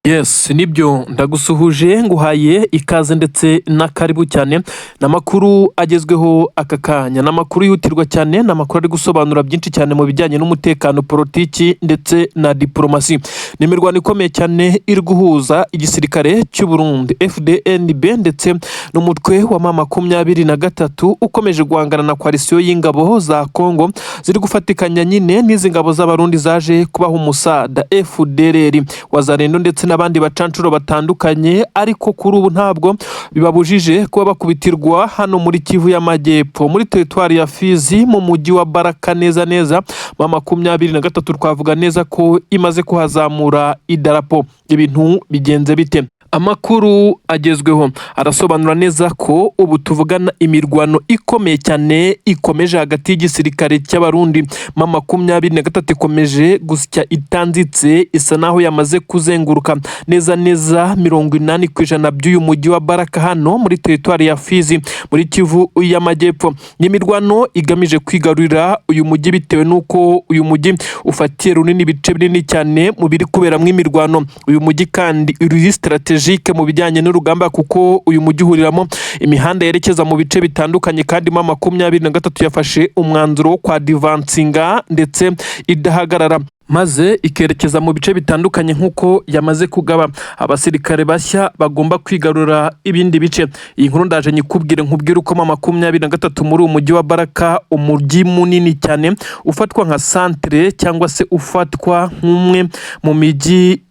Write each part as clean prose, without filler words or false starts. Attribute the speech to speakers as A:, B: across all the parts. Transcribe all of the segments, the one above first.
A: Yes, nibyo, ndagusuhuje, nguhaye ikaze ndetse na karibu cyane. Ni amakuru agezweho aka kanya, ni amakuru yihutirwa cyane, ni amakuru ari gusobanura byinshi cyane mu bijyanye n'umutekano, politiki ndetse na diporomasi. Ni imirwano ikomeye cyane iri guhuza igisirikare cy'u Burundi FDNB ndetse n'umutwe wa M23 ukomeje guhangana na coalition y'ingabo za Congo ziri gufatikanya nyine n'izi ngabo z'Abarundi zaje kubaha umusada, FDLR, Wazalendo ndetse n'abandi bacancuro batandukanye. Ariko kuri ubu ntabwo bibabujije kuba bakubitirwa hano muri Kivu y'Amajyepfo, muri teritwari ya Fizi, mu mujyi wa Baraka neza neza. M23 twavuga neza ko imaze kuhazamura idarapo. Ibintu bigenze bite? Amakuru agezweho arasobanura neza ko ubu tuvugana imirwano ikomeye cyane ikomeje hagati y'igisirikare cy'Abarundi. M23 ikomeje gusya itanzitse, isa naho yamaze kuzenguruka neza neza 80% by'uyu mujyi wa Baraka hano muri teritwari ya Fizi, muri Kivu y'Amajyepfo. Ni imirwano igamije kwigarurira uyu mujyi bitewe n'uko uyu mujyi ufatiye runini ibice binini cyane mu biri kuberamo imirwano. Uyu mujyi kandi uri stratégique mu bijyanye n'urugamba, kuko uyu mujyi uhuriramo imihanda yerekeza mu bice bitandukanye, kandi M23 yafashe umwanzuro wo kwadvancinga ndetse idahagarara, maze ikerekeza mu bice bitandukanye nk'uko yamaze kugaba abasirikare bashya bagomba kwigarura ibindi bice. Iyi nkuru ndaje nyikubwire, nkubwire uko M23 muri uyu mujyi wa Baraka, umujyi munini cyane ufatwa nka centre cyangwa se ufatwa nk'umwe mu mijyi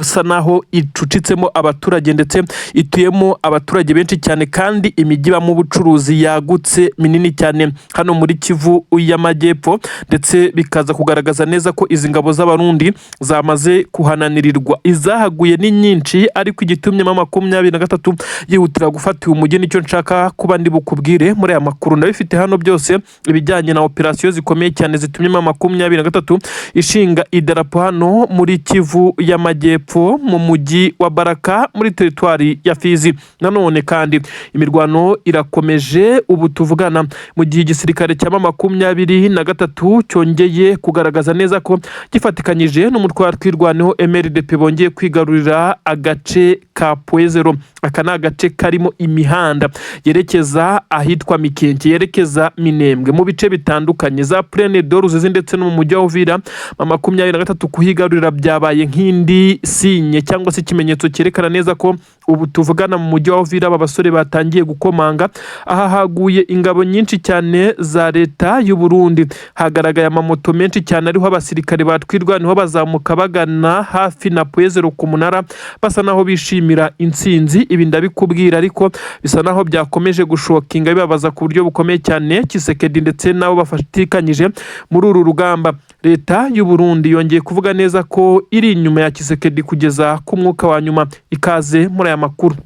A: isa naho icucitsemo abaturage ndetse ituyemo abaturage benshi cyane, kandi imijyi ibamo ubucuruzi yagutse minini cyane hano muri Kivu y'Amajyepfo, ndetse bikaza kugaragaza neza ko izi ingabo z'Abarundi zamaze kuhananirirwa. Izahaguye ni nyinshi, ariko igitumye M23 yihutira gufata uyu mujyi nicyo nshaka kuba ndi bukubwire muri aya makuru. Ndabifite hano byose, ibijyanye na operasiyo zikomeye cyane zitumye M23 ishinga idarapo hano muri Kivu y'Amajyepfo, mu mujyi wa Baraka, muri teritwari ya Fizi. Nanone kandi imirwano irakomeje ubu tuvugana, mu gihe igisirikare cya M23 cyongeye kugaragaza neza ko gifatikanyije n'umutwe wa Twirwaneho MRDP bongeye kwigarurira agace ka Point Zéro. Aka ni agace karimo imihanda yerekeza ahitwa Mikenke, yerekeza Minembwe, mu bice bitandukanye za Plaine de Ruzizi ndetse no mu mujyi wa Uvira. M23 kuhigarurira byabaye nk'indi signe cyangwa se ikimenyetso cyerekana neza ko ubu tuvugana mu mujyi wa Uvira aba basore batangiye gukomanga. Aha haguye ingabo nyinshi cyane za leta y'u Burundi. Hagaragaye amamoto menshi cyane ariho abasirikare batwirwaneho bazamuka bagana hafi na Point Zéro ku munara, basa naho bishimira intsinzi. Ibi ndabikubwira, ariko bisa naho byakomeje gushockinga, bibabaza ku buryo bukomeye cyane Tshisekedi ndetse nabo bafatikanyije muri uru rugamba. Leta y'u Burundi yongeye kuvuga neza ko iri inyuma ya Tshisekedi kugeza ku mwuka wa nyuma. Ikaze muri aya makuru.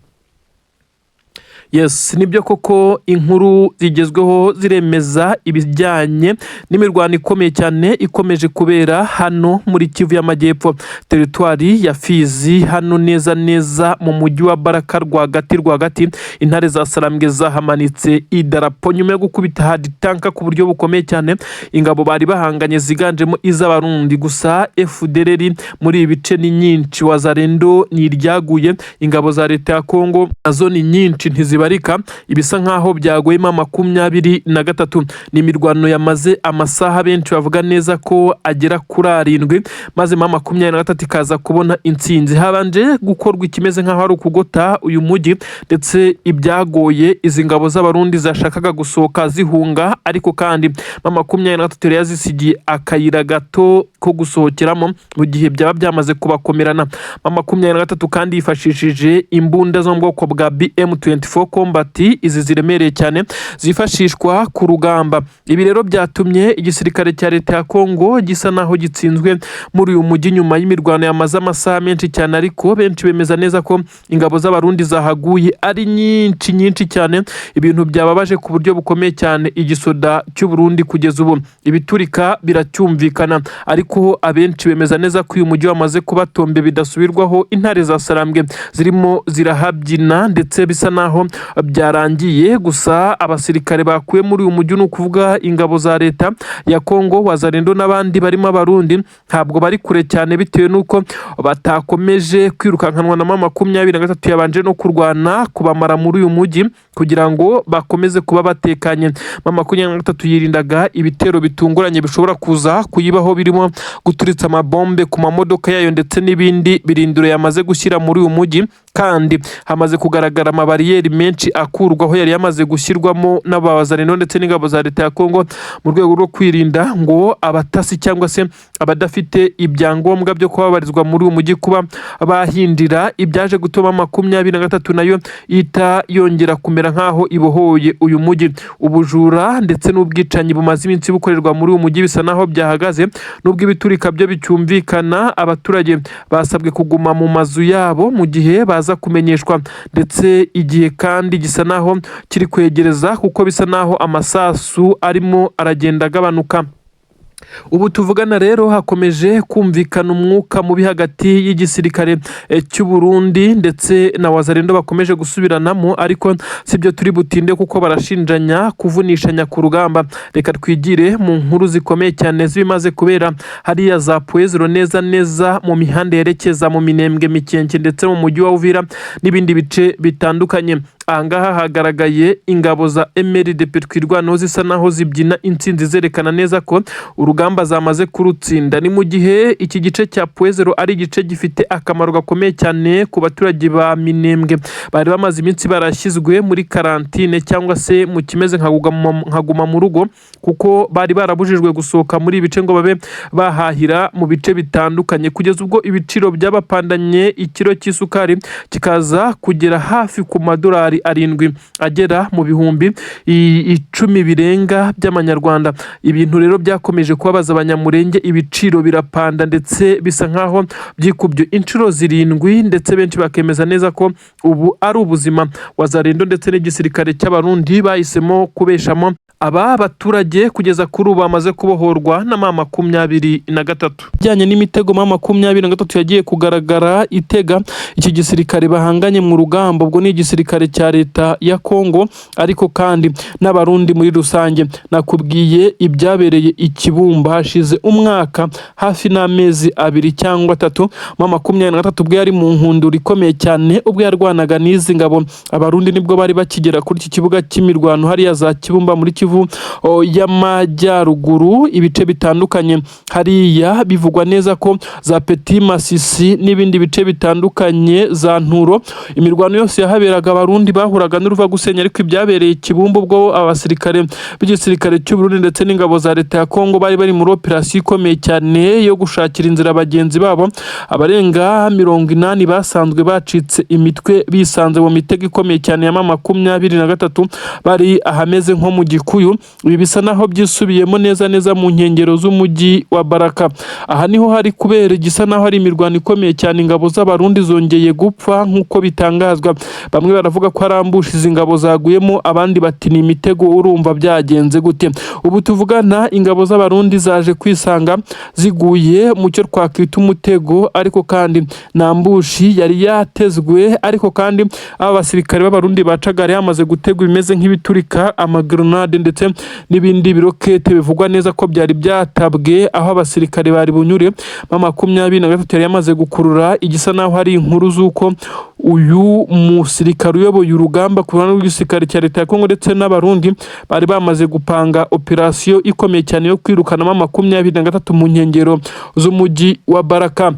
A: Yes, nibyo koko, inkuru zigezweho ziremeza ibijyanye n'imirwano ikomeye cyane ikomeje kubera hano muri Kivu y'Amajyepfo, teritwari ya Fizi, hano neza neza mu mujyi wa Baraka rwagati rwagati. Intare za Sarambwe zahamanitse idarapo nyuma yo gukubita hard tanka ku buryo bukomeye cyane ingabo bari bahanganye ziganjemo iz'Abarundi. Gusa FDLR muri ibi bice ni nyinshi, Wazalendo ni iryaguye, ingabo za leta ya Kongo nazo ni nyinshi, ntizibarika. Ibisa nkaho byagoye M23. Ni imirwano yamaze amasaha benshi bavuga neza ko agera kuri 7, maze M23 ikaza kubona intsinzi. Habanje gukorwa ikimeze nk'aho ari ukugota uyu mujyi, ndetse ibyagoye izi ngabo z'Abarundi zashakaga gusohoka zihunga, ariko kandi M23 yari yazisigiye akayira gato ko gusohokeramo mu gihe byaba byamaze kubakomerana. M23 kandi yifashishije imbunda zo mu bwoko bwa BM24 Combat, izi ziremereye cyane zifashishwa ku rugamba. Ibi rero byatumye igisirikare cya leta ya Kongo gisa naho gitsinzwe muri uyu mujyi nyuma y'imirwano yamaze amasaha menshi cyane, ariko benshi bemeza neza ko ingabo z'Abarundi zahaguye ari nyinshi nyinshi cyane, ibintu byababaje ku buryo bukomeye cyane igisoda cy'u Burundi. Kugeza ubu ibiturika biracyumvikana, ariko Ariko abenshi bemeza neza ko uyu mujyi wamaze kubatombe bidasubirwaho. Intare za Sarambwe zirimo zirahabyina ndetse bisa naho byarangiye. Gusa abasirikare bakuwe muri uyu mujyi, ni ukuvuga ingabo za leta ya Kongo, Wazalendo n'abandi barimo Abarundi, ntabwo bari kure cyane bitewe n'uko batakomeje kwirukankanwa na M23 yabanje no kurwana kubamara muri uyu mujyi kugira ngo bakomeze kuba batekanye. M23 yirindaga ibitero bitunguranye bishobora kuza kuyibaho, birimo guturitsa amabombe ku mamodoka yayo ndetse n'ibindi birindiro yamaze gushyira muri uyu mujyi. Kandi hamaze kugaragara amabariyeri menshi akurwaho yari yamaze gushyirwamo n'abazalendo ndetse n'ingabo za leta ya Kongo, mu rwego rwo kwirinda ngo abatasi cyangwa se abadafite ibyangombwa byo kubabarizwa muri uyu mujyi kuba bahindira, ibyaje gutuma 23 nayo ihita yongera kumera nk'aho ibohoye uyu mujyi. Ubujura ndetse n'ubwicanyi bumaze iminsi bukorerwa muri uyu mujyi bisa naho byahagaze, nubwo ibiturika byo bicyumvikana. Abaturage basabwe kuguma mu mazu yabo mu gihe baza kumenyeshwa, ndetse igihe kandi gisa naho kiri kwegereza kuko bisa naho amasasu arimo aragenda agabanuka. Ubu tuvugana rero hakomeje kumvikana umwuka mubi hagati y'igisirikare cy'u Burundi ndetse na Wazalendo, bakomeje gusubiranamo, ariko sibyo turi butinde kuko barashinjanya kuvunishanya ku rugamba. Reka twigire mu nkuru zikomeye cyane z'ibimaze kubera hariya za Pwezero, neza neza mu mihanda yerekeza mu Minembwe, Mikenke ndetse mu mujyi wa Uvira n'ibindi bice bitandukanye. Ahangaha hagaragaye ingabo za MRDP Twirwaneho zisa naho zibyina intsinzi, zerekana neza ko urugamba zamaze kurutsinda. Ni mu gihe iki gice cya Pwezero ari igice gifite akamaro gakomeye cyane ku baturage ba Minembwe bari bamaze iminsi barashyizwe muri karantine cyangwa se mu kimeze nka guma mu rugo, kuko bari barabujijwe gusohoka muri ibi bice ngo babe bahahira mu bice bitandukanye, kugeza ubwo ibiciro byabapandanye, ikiro cy'isukari kikaza kugera hafi ku madolari 7 agera mu 10,000 birenga by'amanyarwanda. Ibintu rero byakomeje kubabaza Abanyamurenge, ibiciro birapanda ndetse bisa nkaho byikubye inshuro 7, ndetse benshi bakemeza neza ko ubu ari ubuzima Wazalendo ndetse n'igisirikare cy'Abarundi bahisemo kubeshamo aba baturage kugeza kuri ubu bamaze kubohorwa na M23. Bijyanye n'imitego M23 yagiye kugaragara itega iki gisirikare bahanganye mu rugamba, ubwo ni igisirikare cya leta ya Kongo ariko kandi n'Abarundi muri rusange. Nakubwiye ibyabereye i Kibumba hashize umwaka hafi n'amezi 2 cyangwa 3, M23 ubwo yari mu nkundura ikomeye cyane, ubwo yarwanaga n'izi ngabo. Abarundi nibwo bari bakigera kuri iki kibuga cy'imirwano hariya za Kibumba muri Kivu y'Amajyaruguru, ibice bitandukanye hariya bivugwa neza ko za Petit Masisi n'ibindi bice bitandukanye za Nturo, imirwano yose yahaberaga Abarundi bahuraga n'uruva gusenya. Ariko ibyabereye Kibumba ubwo abasirikare b'igisirikare cy'u Burundi ndetse n'ingabo za leta ya Kongo bari bari muri operasiyo ikomeye cyane yo gushakira inzira bagenzi babo abarenga 80 basanzwe bacitse imitwe, bisanze mu mitego ikomeye cyane ya M23, bari ahameze nko mu Gikuyu. Ibi bisa naho byisubiyemo neza neza mu nkengero z'umujyi wa Baraka. Aha niho hari kubera igisa naho hari imirwano ikomeye cyane. Ingabo z'Abarundi zongeye gupfa nk'uko bitangazwa. Bamwe baravuga ko ari ambush izi ngabo zaguyemo, abandi bati ni imitego. Urumva byagenze gute? Ubu tuvugana ingabo z'Abarundi zaje kwisanga ziguye mu cyo twakwita umutego, ariko kandi na ambush yari yatezwe. Ariko kandi aba basirikare b'Abarundi bacaga yari yamaze gutegwa ibimeze nk'ibiturika, amagrenade ndetse n'ibindi birokete bivugwa neza ko byari byatabwe aho abasirikare bari bunyure. M23 yari yamaze gukurura igisa naho hari inkuru z'uko uyu musirikare uyoboye urugamba ku ruhande rw'igisirikare cya leta ya Kongo ndetse n'Abarundi bari bamaze gupanga operasiyo ikomeye cyane yo kwirukana M23 mu nkengero z'umujyi wa Baraka.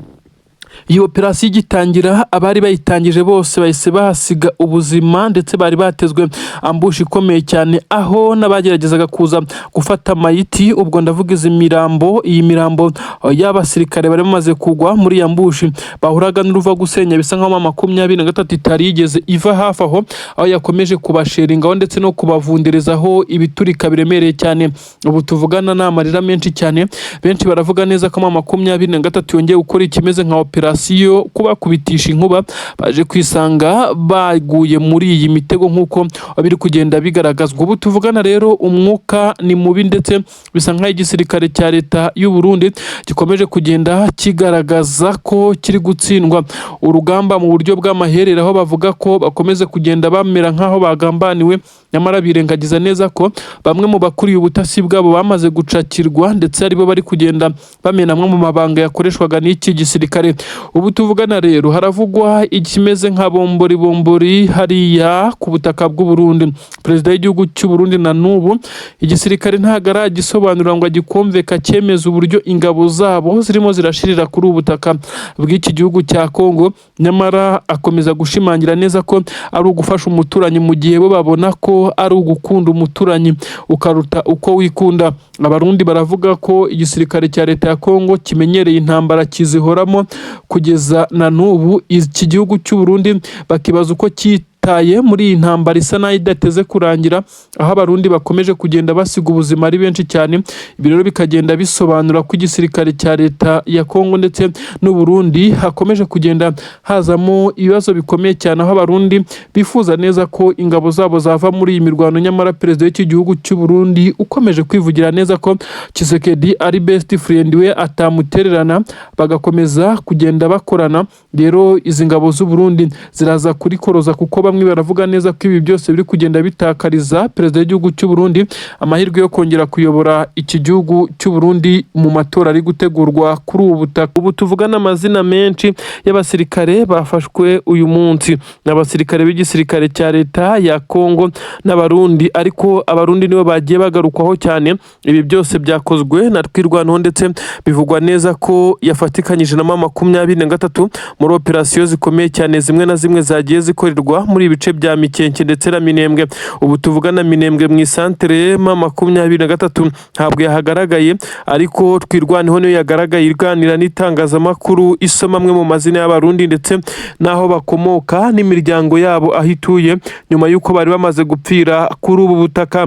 A: Iyi operasiyo igitangira, abari bayitangije bose bahise bahasiga ubuzima, ndetse bari batezwe ambush ikomeye cyane, aho n'abageragezaga kuza gufata amayiti, ubwo ndavuga izi mirambo, iyi mirambo y'abasirikare bari bamaze kugwa muri iyi ambush, bahuraga n'uruva gusenya. Bisa nkaho M23 itari yigeze iva hafi aho, aho yakomeje kubasheringaho ndetse no kubavunderezaho ibiturika biremereye cyane. Ubu tuvugana ni amarira menshi cyane. Benshi baravuga neza ko M23 yongeye gukora ikimeze nka operasiyo operasiyo kubakubitisha inkuba, baje kwisanga baguye muri iyi mitego nk'uko biri kugenda bigaragazwa. Ubu tuvugana rero umwuka ni mubi, ndetse bisa nk'aho igisirikare cya leta y'u Burundi gikomeje kugenda kigaragaza ko kiri gutsindwa urugamba mu buryo bw'amaherere, aho bavuga ko bakomeza kugenda bamera nk'aho bagambaniwe, nyamara birengagiza neza ko bamwe mu bakuriye ubutasi bwabo bamaze gucakirwa, ndetse aribo bari kugenda bamena amwe mu mabanga yakoreshwaga n'iki gisirikare. Ubu tuvugana rero haravugwa ikimeze nka bombori bombori hariya ku butaka bw'u Burundi. Perezida w'igihugu cy'u Burundi na n'ubu igisirikare ntabwo aragisobanura ngo agikomveka cyemeza uburyo ingabo zabo zirimo zirashirira kuri ubu butaka bw'iki gihugu cya Kongo, nyamara akomeza gushimangira neza ko ari ugufasha umuturanyi, mu gihe bo babona ko ari ugukunda umuturanyi ukaruta uko wikunda. Abarundi baravuga ko igisirikare cya leta ya Kongo kimenyereye intambara, kizihoramo kugeza na n'ubu. Iki gihugu cy'u Burundi bakibaza uko cyitaye muri iyi ntambara isa naho idateze kurangira, aho Abarundi bakomeje kugenda basiga ubuzima ari benshi cyane. Ibi rero bikagenda bisobanura ko igisirikare cya leta ya Kongo ndetse n'u Burundi hakomeje kugenda hazamo ibibazo bikomeye cyane, aho Abarundi bifuza neza ko ingabo zabo zava muri iyi mirwano, nyamara perezida w'iki gihugu cy'u Burundi ukomeje kwivugira neza ko Tshisekedi ari best friend we, atamutererana, bagakomeza kugenda bakorana. Rero izi ngabo z'u Burundi ziraza kurikoroza, kuko bamwe baravuga neza ko ibi byose biri kugenda bitakariza perezida w'igihugu cy'u Burundi amahirwe yo kongera kuyobora iki gihugu cy'u Burundi mu matora ari gutegurwa kuri ubu butaka. Ubu tuvugana amazina menshi y'abasirikare bafashwe uyu munsi ni abasirikare b'igisirikare cya leta ya Kongo n'Abarundi, ariko Abarundi nibo bagiye bagarukwaho cyane. Ibi byose byakozwe na Twirwaneho, ndetse bivugwa neza ko yafatikanyije na M23 muri operasiyo zikomeye cyane zimwe na zimwe zagiye zikorerwa muri ibice bya Mikenke ndetse na Minembwe. Ubu tuvugana Minembwe mu isantere M23 ntabwo yahagaragaye, ariko Twirwaneho niyo yagaragaye iganira n'itangazamakuru, isoma amwe mu mazina y'Abarundi ndetse n'aho bakomoka n'imiryango yabo aho ituye, nyuma y'uko bari bamaze gupfira kuri ubu butaka.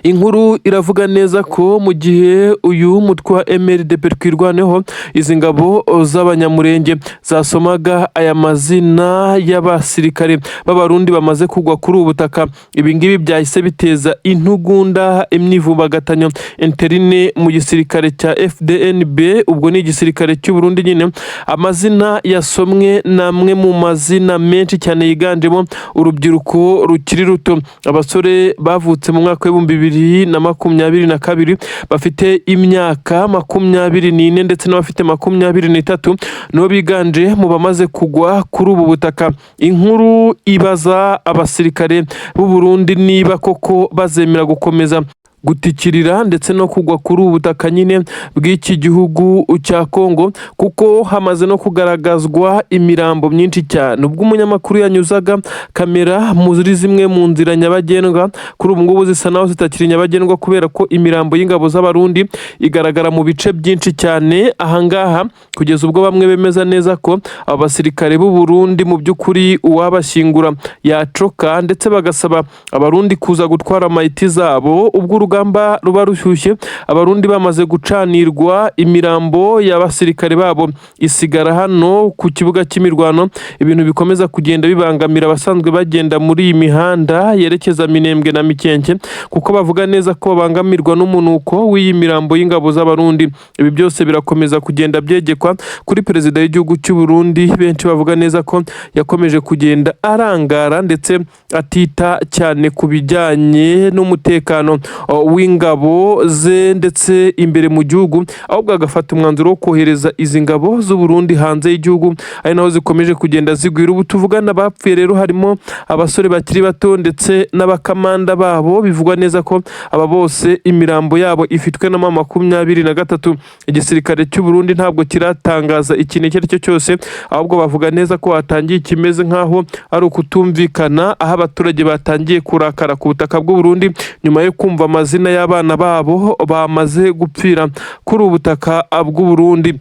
A: Inkuru iravuga neza ko mu gihe uyu mutwe wa MRDP Twirwaneho, izi ngabo z'Abanyamurenge zasomaga aya mazina y'abasirikare b'Abarundi bamaze kugwa kuri ubu butaka, ibi ngibi byahise biteza intugunda, imyivumbagatanyo interne mu gisirikare cya FDNB, ubwo ni igisirikare cy'u Burundi nyine. Amazina yasomwe ni amwe mu mazina menshi cyane yiganjemo urubyiruko rukiri ruto, abasore bavutse mu mwaka w'2022 bafite imyaka 24 ndetse n'abafite 23, nibo biganje mu bamaze kugwa kuri ubu butaka. Inkuru ibaza abasirikare b'u Burundi niba koko bazemera gukomeza gutikirira ndetse no kugwa kuri ubu butaka nyine bw'iki gihugu cya Kongo, kuko hamaze no kugaragazwa imirambo myinshi cyane. Ubwo umunyamakuru yanyuzaga kamera muri zimwe mu nzira nyabagendwa, kuri ubu ngubu zisa naho zitakiri nyabagendwa, kubera ko imirambo y'ingabo z'Abarundi igaragara mu bice byinshi cyane ahangaha, kugeza ubwo bamwe bemeza neza ko aba basirikare b'u Burundi mu by'ukuri uwabashyingura yacoka, ndetse bagasaba Abarundi kuza gutwara mayiti zabo. Ubwo urugamba ruba rushyushye, Abarundi bamaze gucanirwa, imirambo y'abasirikare babo isigara hano ku kibuga cy'imirwano, ibintu bikomeza kugenda bibangamira abasanzwe bagenda muri iyi mihanda yerekeza Minembwe na Mikenke, kuko bavuga neza ko babangamirwa n'umunuko w'iyi mirambo y'ingabo z'Abarundi. Ibi byose birakomeza kugenda byegekwa kuri perezida w'igihugu cy'u Burundi, benshi bavuga neza ko yakomeje kugenda arangara ndetse atita cyane ku bijyanye n'umutekano w'ingabo ze ndetse imbere mu gihugu, ahubwo agafata umwanzuro wo kohereza izi ngabo z'u Burundi hanze y'igihugu, ari naho zikomeje kugenda zigwira. Ubu tuvugana bapfuye rero harimo abasore bakiri bato ndetse n'abakamanda babo, bivugwa neza ko aba bose imirambo yabo ifitwe na M23. Igisirikare cy'u Burundi ntabwo kiratangaza ikintu icyo ari cyo cyose, ahubwo bavuga neza ko hatangiye ikimeze nk'aho ari ukutumvikana, aho abaturage batangiye kurakara ku butaka bw'u Burundi nyuma yo kumva amazina y'abana babo bamaze gupfira kuri ubu butaka bw'u Burundi.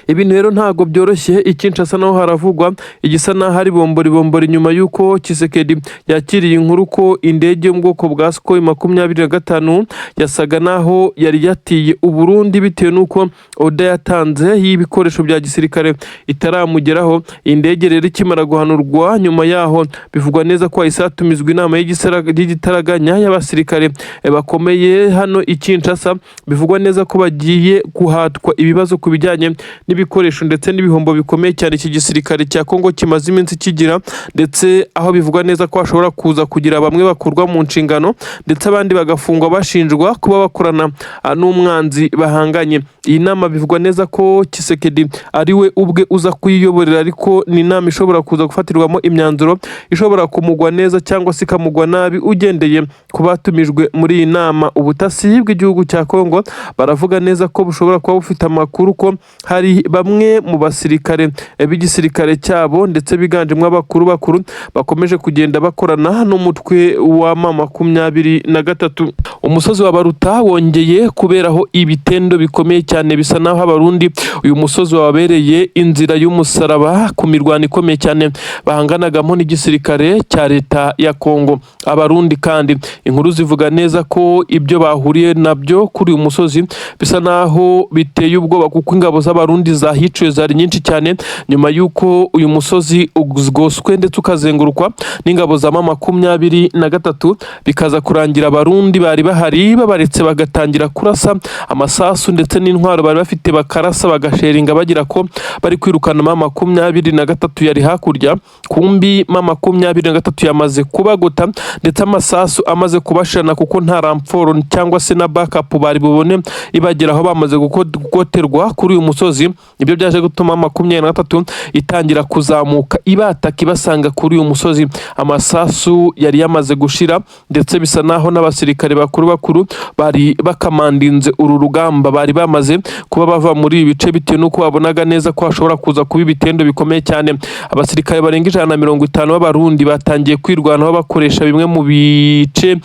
A: Ibintu rero ntabwo byoroshye. I Kinshasa naho haravugwa igisa n'aho ari bombori bombori, nyuma y'uko Tshisekedi yakiriye inkuru ko indege yo mu bwoko bwa Sukhoi 25 yasaga n'aho yari yatiye Uburundi, bitewe n'uko order yatanze y'ibikoresho bya gisirikare itaramugeraho. Indege rero ikimara guhanurwa, nyuma yaho bivugwa neza ko hahise hatumizwa inama y'igitaraganya y'abasirikare bakomeye hano i Kinshasa. Bivugwa neza ko bagiye guhatwa ibibazo ku bijyanye n'ibikoresho ndetse n'ibihombo bikomeye cyane iki gisirikare cya Kongo kimaze iminsi kigira, ndetse aho bivugwa neza ko hashobora kuza kugira bamwe bakurwa mu nshingano, ndetse abandi bagafungwa bashinjwa kuba bakorana n'umwanzi bahanganye. Iyi nama bivugwa neza ko Tshisekedi ari we ubwe uza kuyiyoborera, ariko ni inama ishobora kuza gufatirwamo imyanzuro ishobora kumugwa neza cyangwa se ikamugwa nabi, ugendeye ku batumijwe muri iyi nama. Ubutasi bw'igihugu cya Kongo baravuga neza ko bushobora kuba bufite amakuru ko hari bamwe mu basirikare b'igisirikare cyabo, ndetse biganjemo abakuru bakuru, bakomeje kugenda bakorana n'umutwe wa M23. Umusozi wa Baruta wongeye kuberaho ibitendo bikomeye cyane. Bisa naho Abarundi uyu musozi wabereye inzira y'umusaraba ku mirwano ikomeye cyane bahanganagamo n'igisirikare cya leta ya Kongo. Abarundi kandi inkuru zivuga neza ko ibyo bahuriye nabyo kuri uyu musozi bisa naho biteye ubwoba, kuko ingabo z'Abarundi zahiciwe zari nyinshi cyane, nyuma y'uko uyu musozi ugoswe ndetse ukazengurukwa n'ingabo za M23, bikaza kurangira Abarundi bari bahari babaretse bagatangira kurasa amasasu ndetse n'intwaro bari bafite, bakarasa bagasheringa bagira ko bari kwirukana M23 yari hakurya. Kumbi M23 yamaze kubagota, ndetse amasasu amaze kubashirana, kuko nta renfort cyangwa se na backup bari bubone ibageraho, bamaze gugoterwa kuri uyu musozi. Nibyo byaje gutuma 23 itangira kuzamuka ibataka ibasanga kuri uyu musozi. Amasasu yari yamaze gushira, ndetse bisa naho n'abasirikare bakuru bakuru bari bakamandinze uru rugamba bari bamaze kuba bava muri ibi bice, bitewe n'uko babonaga neza ko hashobora kuza kuba ibitendo bikomeye cyane. Abasirikare barenga 150 b'Abarundi batangiye kwirwanaho bakoresha bimwe mu bice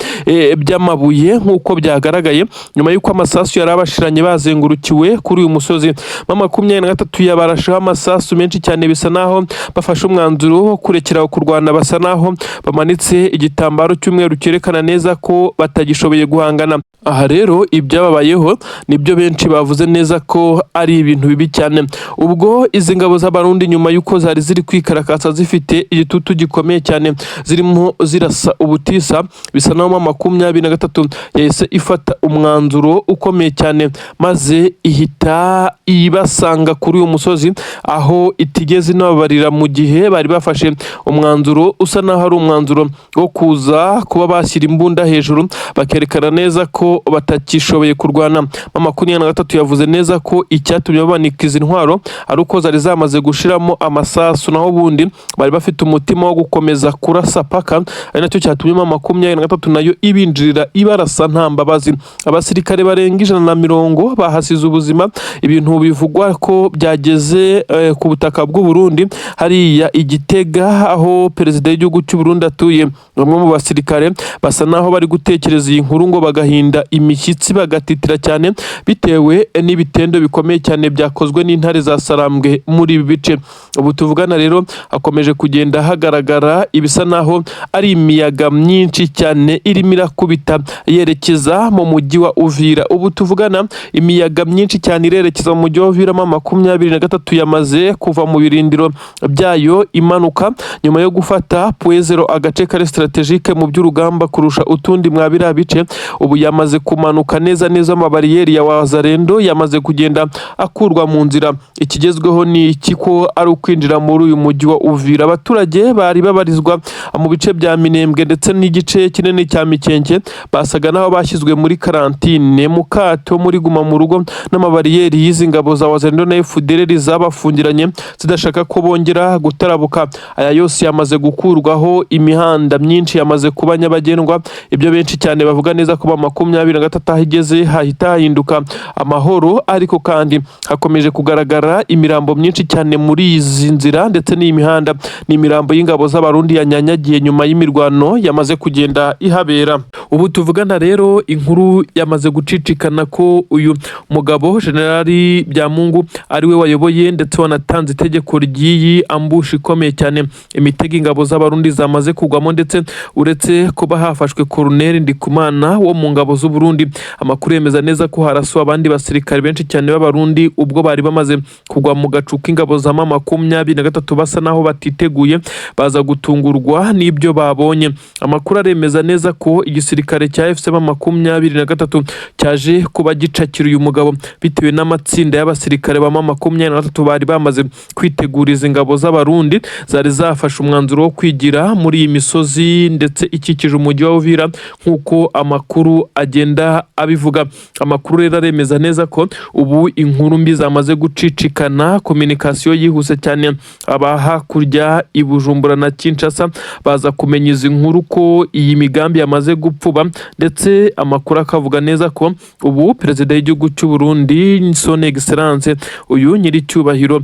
A: by'amabuye, nk'uko byagaragaye nyuma y'uko amasasu yari abashiranye bazengurukiwe kuri uyu musozi. M23 yabarasheho amasasu menshi cyane, bisa naho bafashe umwanzuro wo kurekera kurwana, basa naho bamanitse igitambaro cy'umweru cyerekana neza ko batagishoboye guhangana. Aha rero ibyababayeho nibyo benshi bavuze neza ko ari ibintu bibi cyane. Ubwo izi ngabo z'Abarundi, nyuma y'uko zari ziri kwikarakasa zifite igitutu gikomeye cyane, zirimo zirasa ubutisa, bisa naho M23 yahise ifata umwanzuro ukomeye cyane, maze ihita ibasanga kuri uyu musozi, aho itigeze inababarira mu gihe bari bafashe umwanzuro usa naho ari umwanzuro wo kuza kuba bashyira imbunda hejuru, bakerekana neza ko batakishoboye kurwana. M23 yavuze neza ko icyatumye babanika izi ntwaro ari uko zari zamaze gushiramo amasasu, naho ubundi bari bafite umutima wo gukomeza kurasa paka, ari nacyo cyatumye M23 nayo ibinjirira ibarasa nta mbabazi. Abasirikare barenga 120 bahasize ubuzima, ibintu bivugwa ko byageze ku butaka bw'u Burundi hariya i Gitega, aho perezida w'igihugu cy'u Burundi atuye. Bamwe mu basirikare basa naho bari gutekereza iyi nkuru ngo bagahinda imishyitsi, bagatitira cyane, bitewe n'ibitendo bikomeye cyane byakozwe n'intare za Sarambwe muri ibi bice. Ubu tuvugana rero hakomeje kugenda hagaragara ibisa naho ari imiyaga myinshi cyane irimo irakubita yerekeza mu mujyi wa Uvira. Ubu tuvugana imiyaga myinshi cyane irerekeza mu mujyi wa Uvira. M23 yamaze kuva mu birindiro byayo imanuka nyuma yo gufata Point Zéro, agace kari stratégique mu by'urugamba kurusha utundi mwa biriya bice. Ubu yamaze kumanuka neza neza, amabariyeri ya Wazalendo yamaze kugenda akurwa mu nzira. Ikigezweho ni iki? Ko ari ukwinjira muri uyu mujyi wa Uvira. Abaturage bari babarizwa mu bice bya Minembwe ndetse n'igice kinini cya Mikenke basaga n'aho bashyizwe muri quarantine, mu kato, muri guma mu rugo, n'amabariyeri y'izi ngabo za Wazalendo na FDLR zabafungiranye zidashaka ko bongera gutarabuka. Aya yose yamaze gukurwaho, imihanda myinshi yamaze kuba nyabagendwa. Ibyo benshi cyane bavuga neza ko ari ibintu bikomeye cyane. neza ko M23 aho igeze hahita hahinduka amahoro, ariko kandi hakomeje kugaragara imirambo myinshi cyane muri izi nzira ndetse n'iyi mihanda. Ni imirambo y'ingabo z'Abarundi yanyanyagiye nyuma y'imirwano yamaze kugenda ihabera. Ubu tuvugana rero, inkuru yamaze gucicikana ko uyu mugabo Generali Byamungu ariwe wayoboye ndetse wanatanze itegeko ry'iyi ambush ikomeye cyane, imitego ingabo z'Abarundi zamaze kugwamo. Ndetse uretse kuba hafashwe Colonel Ndikumana wo mu ngabo z'u Burundi, amakuru yemeza neza ko harasuwe abandi basirikare benshi cyane b'Abarundi ubwo bari bamaze kugwa mu gacu k'ingabo za M23, basa naho batiteguye, baza gutungurwa n'ibyo babonye. Amakuru aremeza neza ko igisirikare cya AFC M23 cyaje kuba gicakira uyu mugabo bitewe n'amatsinda y'abasirikare ba M23 bari bamaze kwitegura izi ngabo z'Abarundi zari zafashe umwanzuro wo kwigira muri iyi misozi ndetse ikikije umujyi wa Uvira, nk'uko amakuru agenda abivuga. Amakuru rero aremeza neza ko ubu inkuru mbi zamaze gucicikana, communication yihuse cyane, aba hakurya i Bujumbura na Kinshasa baza kumenya izi nkuru ko iyi migambi yamaze gupfuba. Ndetse amakuru akavuga neza ko ubu perezida w'igihugu cy'u Burundi, Son Excellence, uyu nyiricyubahiro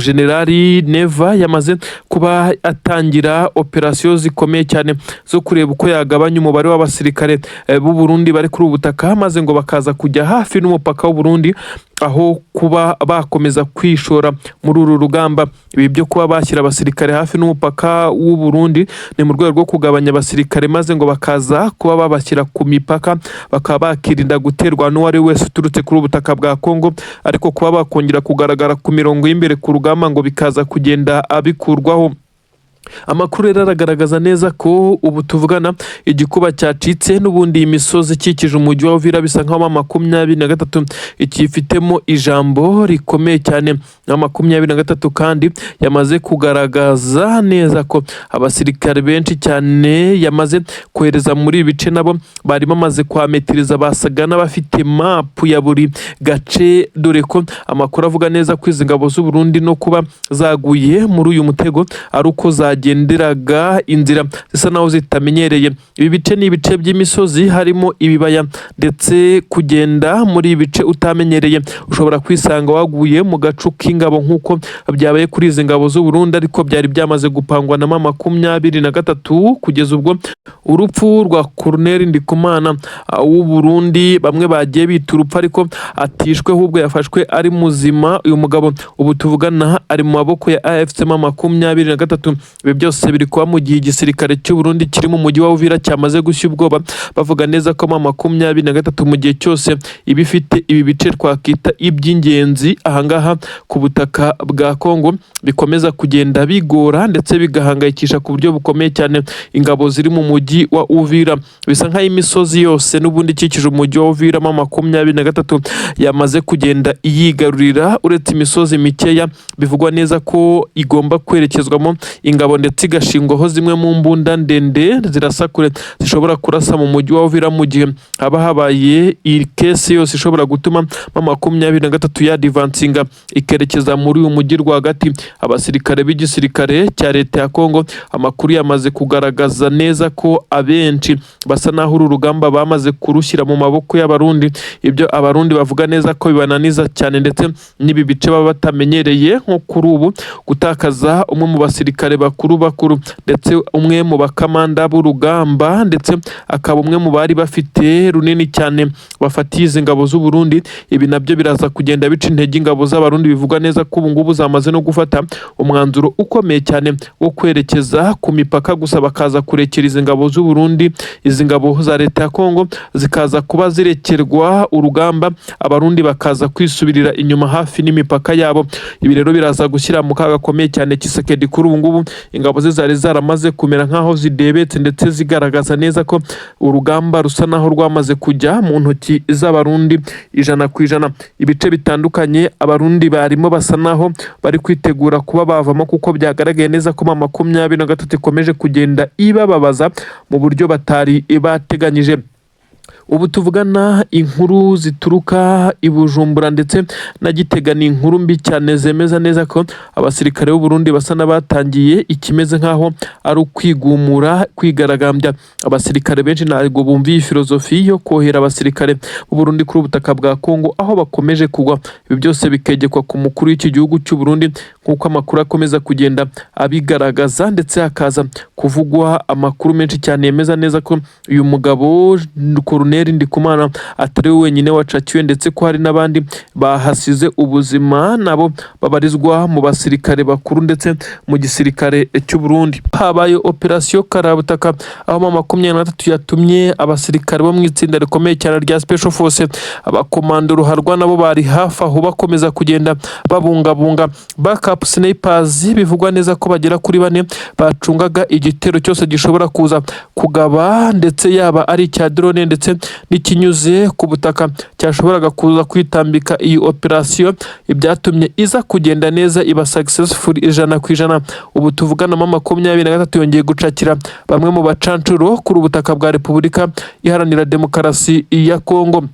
A: Generali Neva, yamaze kuba atangira operasiyo zikomeye cyane zo kureba uko yagabanya umubare w'abasirikare b'u Burundi bari kuri ubu butaka, maze ngo bakaza kujya hafi n'umupaka w'u Burundi aho kuba bakomeza kwishora muri uru rugamba. Ibi byo kuba bashyira abasirikare hafi n'umupaka w'u Burundi ni mu rwego rwo kugabanya abasirikare, maze ngo bakaza kuba babashyira ku mipaka, bakaba bakirinda guterwa n'uwo ari we wese uturutse kuri ubu butaka bwa Kongo, ariko kuba bakongera kugaragara ku mirongo y'imbere ku rugamba ngo bikaza kugenda abikurwaho. Amakuru rero aragaragaza neza ko ubu tuvugana igikuba cyacitse. N'ubundi iyi misozi ikikije umujyi wa Uvira bisa nkaho M23 ikifitemo ijambo rikomeye cyane. M23 kandi yamaze kugaragaza neza ko abasirikare benshi cyane yamaze kohereza muri ibi bice nabo bari bamaze kwametiriza, basaga n'abafite mapu ya buri gace, dore ko amakuru avuga neza ko izi ngabo z'u Burundi no kuba zaguye muri uyu mutego ari uko zagenderaga inzira zisa naho zitamenyereye. Ibi bice ni ibice by'imisozi harimo ibibaya, ndetse kugenda muri ibi bice utamenyereye ushobora kwisanga waguye mu gacu k'ingabo nk'uko byabaye kuri izi ngabo z'u Burundi, ariko byari byamaze gupangwa na M23. Kugeza ubwo urupfu rwa Colonel Ndikumana w'u Burundi, bamwe bagiye bita urupfu, ariko atishwe, ahubwo yafashwe ari muzima. Uyu mugabo ubu tuvugana ari mu maboko ya AFC M23. Ibi byose biri kuba mu gihe igisirikare cy'u Burundi kiri mu mujyi wa Uvira cyamaze gushya ubwoba, bavuga neza ko M23 mu gihe cyose iba ifite ibi bice twakita iby'ingenzi ahangaha ku butaka bwa Kongo, bikomeza kugenda bigora ndetse bigahangayikisha ku buryo bukomeye cyane ingabo ziri mu mujyi wa Uvira. Bisa nk'aho imisozi yose n'ubundi ikikije umujyi wa Uvira M23 yamaze kugenda iyigarurira, uretse imisozi mikeya bivugwa neza ko igomba kwerekezwamo ingabo ndetse igashingwaho zimwe mu mbunda ndende zirasa kure zishobora kurasa mu mujyi wa Uvira mu gihe haba habaye iyi case yose ishobora gutuma M23 yadivansinga ikerekeza muri uyu mujyi rwagati. Abasirikare b'igisirikare cya leta ya Kongo, amakuru yamaze kugaragaza neza ko abenshi basa naho uru rugamba bamaze kurushyira mu maboko y'Abarundi, ibyo Abarundi bavuga neza ko bibananiza cyane, ndetse n'ibi bice baba batamenyereye. Nko kuri ubu gutakaza umwe mu basirikare bakuru bakuru, ndetse umwe mu bakamanda b'urugamba, ndetse akaba umwe mu bari bafite runini cyane bafatiye izi ngabo z'u Burundi, ibi nabyo biraza kugenda bica intege ingabo z'Abarundi. Bivugwa neza ko ubu ngubu zamaze no gufata umwanzuro ukomeye cyane wo kwerekeza ku mipaka gusa, bakaza kurekera izi ngabo z'u Burundi, izi ngabo za leta ya Kongo zikaza kuba zirekerwa urugamba, Abarundi bakaza kwisubirira inyuma hafi n'imipaka yabo. Ibi rero biraza gushyira mu kaga gakomeye cyane Tshisekedi. Kuri ubu ngubu ingabo ze zari zaramaze kumera nk'aho zidebetse, ndetse zigaragaza neza ko urugamba rusa naho rwamaze kujya mu ntoki z'Abarundi 100%. Ibice bitandukanye Abarundi barimo basa naho bari kwitegura kuba bavamo, kuko byagaragaye neza ko M23 ikomeje kugenda ibababaza mu buryo batari bateganyije. Ubu tuvugana inkuru zituruka i Bujumbura ndetse na Gitega ni inkuru mbi cyane zemeza neza ko abasirikare b'u Burundi basa n'abatangiye ikimeze nk'aho ari ukwigumura, kwigaragambya. Abasirikare benshi ntabwo bumva iyi filozofi yo kohera abasirikare b'u Burundi kuri ubutaka bwa Kongo, aho bakomeje kugwa. Ibi byose bikegekwa ku mukuru w'iki gihugu cy'u Burundi, nk'uko amakuru akomeza kugenda abigaragaza, ndetse hakaza kuvugwa amakuru menshi cyane yemeza neza ko uyu mugabo Colonel Ndikumana atari we wenyine wacakiwe, ndetse ko hari n'abandi bahasize ubuzima nabo babarizwa mu basirikare bakuru ndetse mu gisirikare cy'u Burundi. Habaye operasiyo karabutaka, aho M23 yatumye abasirikare bo mu itsinda rikomeye cyane rya Special Force, abakomando ruharwa, nabo bari hafi aho bakomeza kugenda babungabunga backup snipers, bivugwa neza ko bagera kuri bane bacungaga igitero cyose gishobora kuza kugaba, ndetse yaba ari icya drone ndetse n'ikinyuze ku butaka cyashoboraga kuza kwitambika iyi operasiyo. Ibyatumye iza kugenda neza, iba successful 100%. Ubu tuvugana M23 yongeye gucakira bamwe mu bacancuro kuri ubutaka bwa Repubulika Iharanira Demokarasi ya Kongo.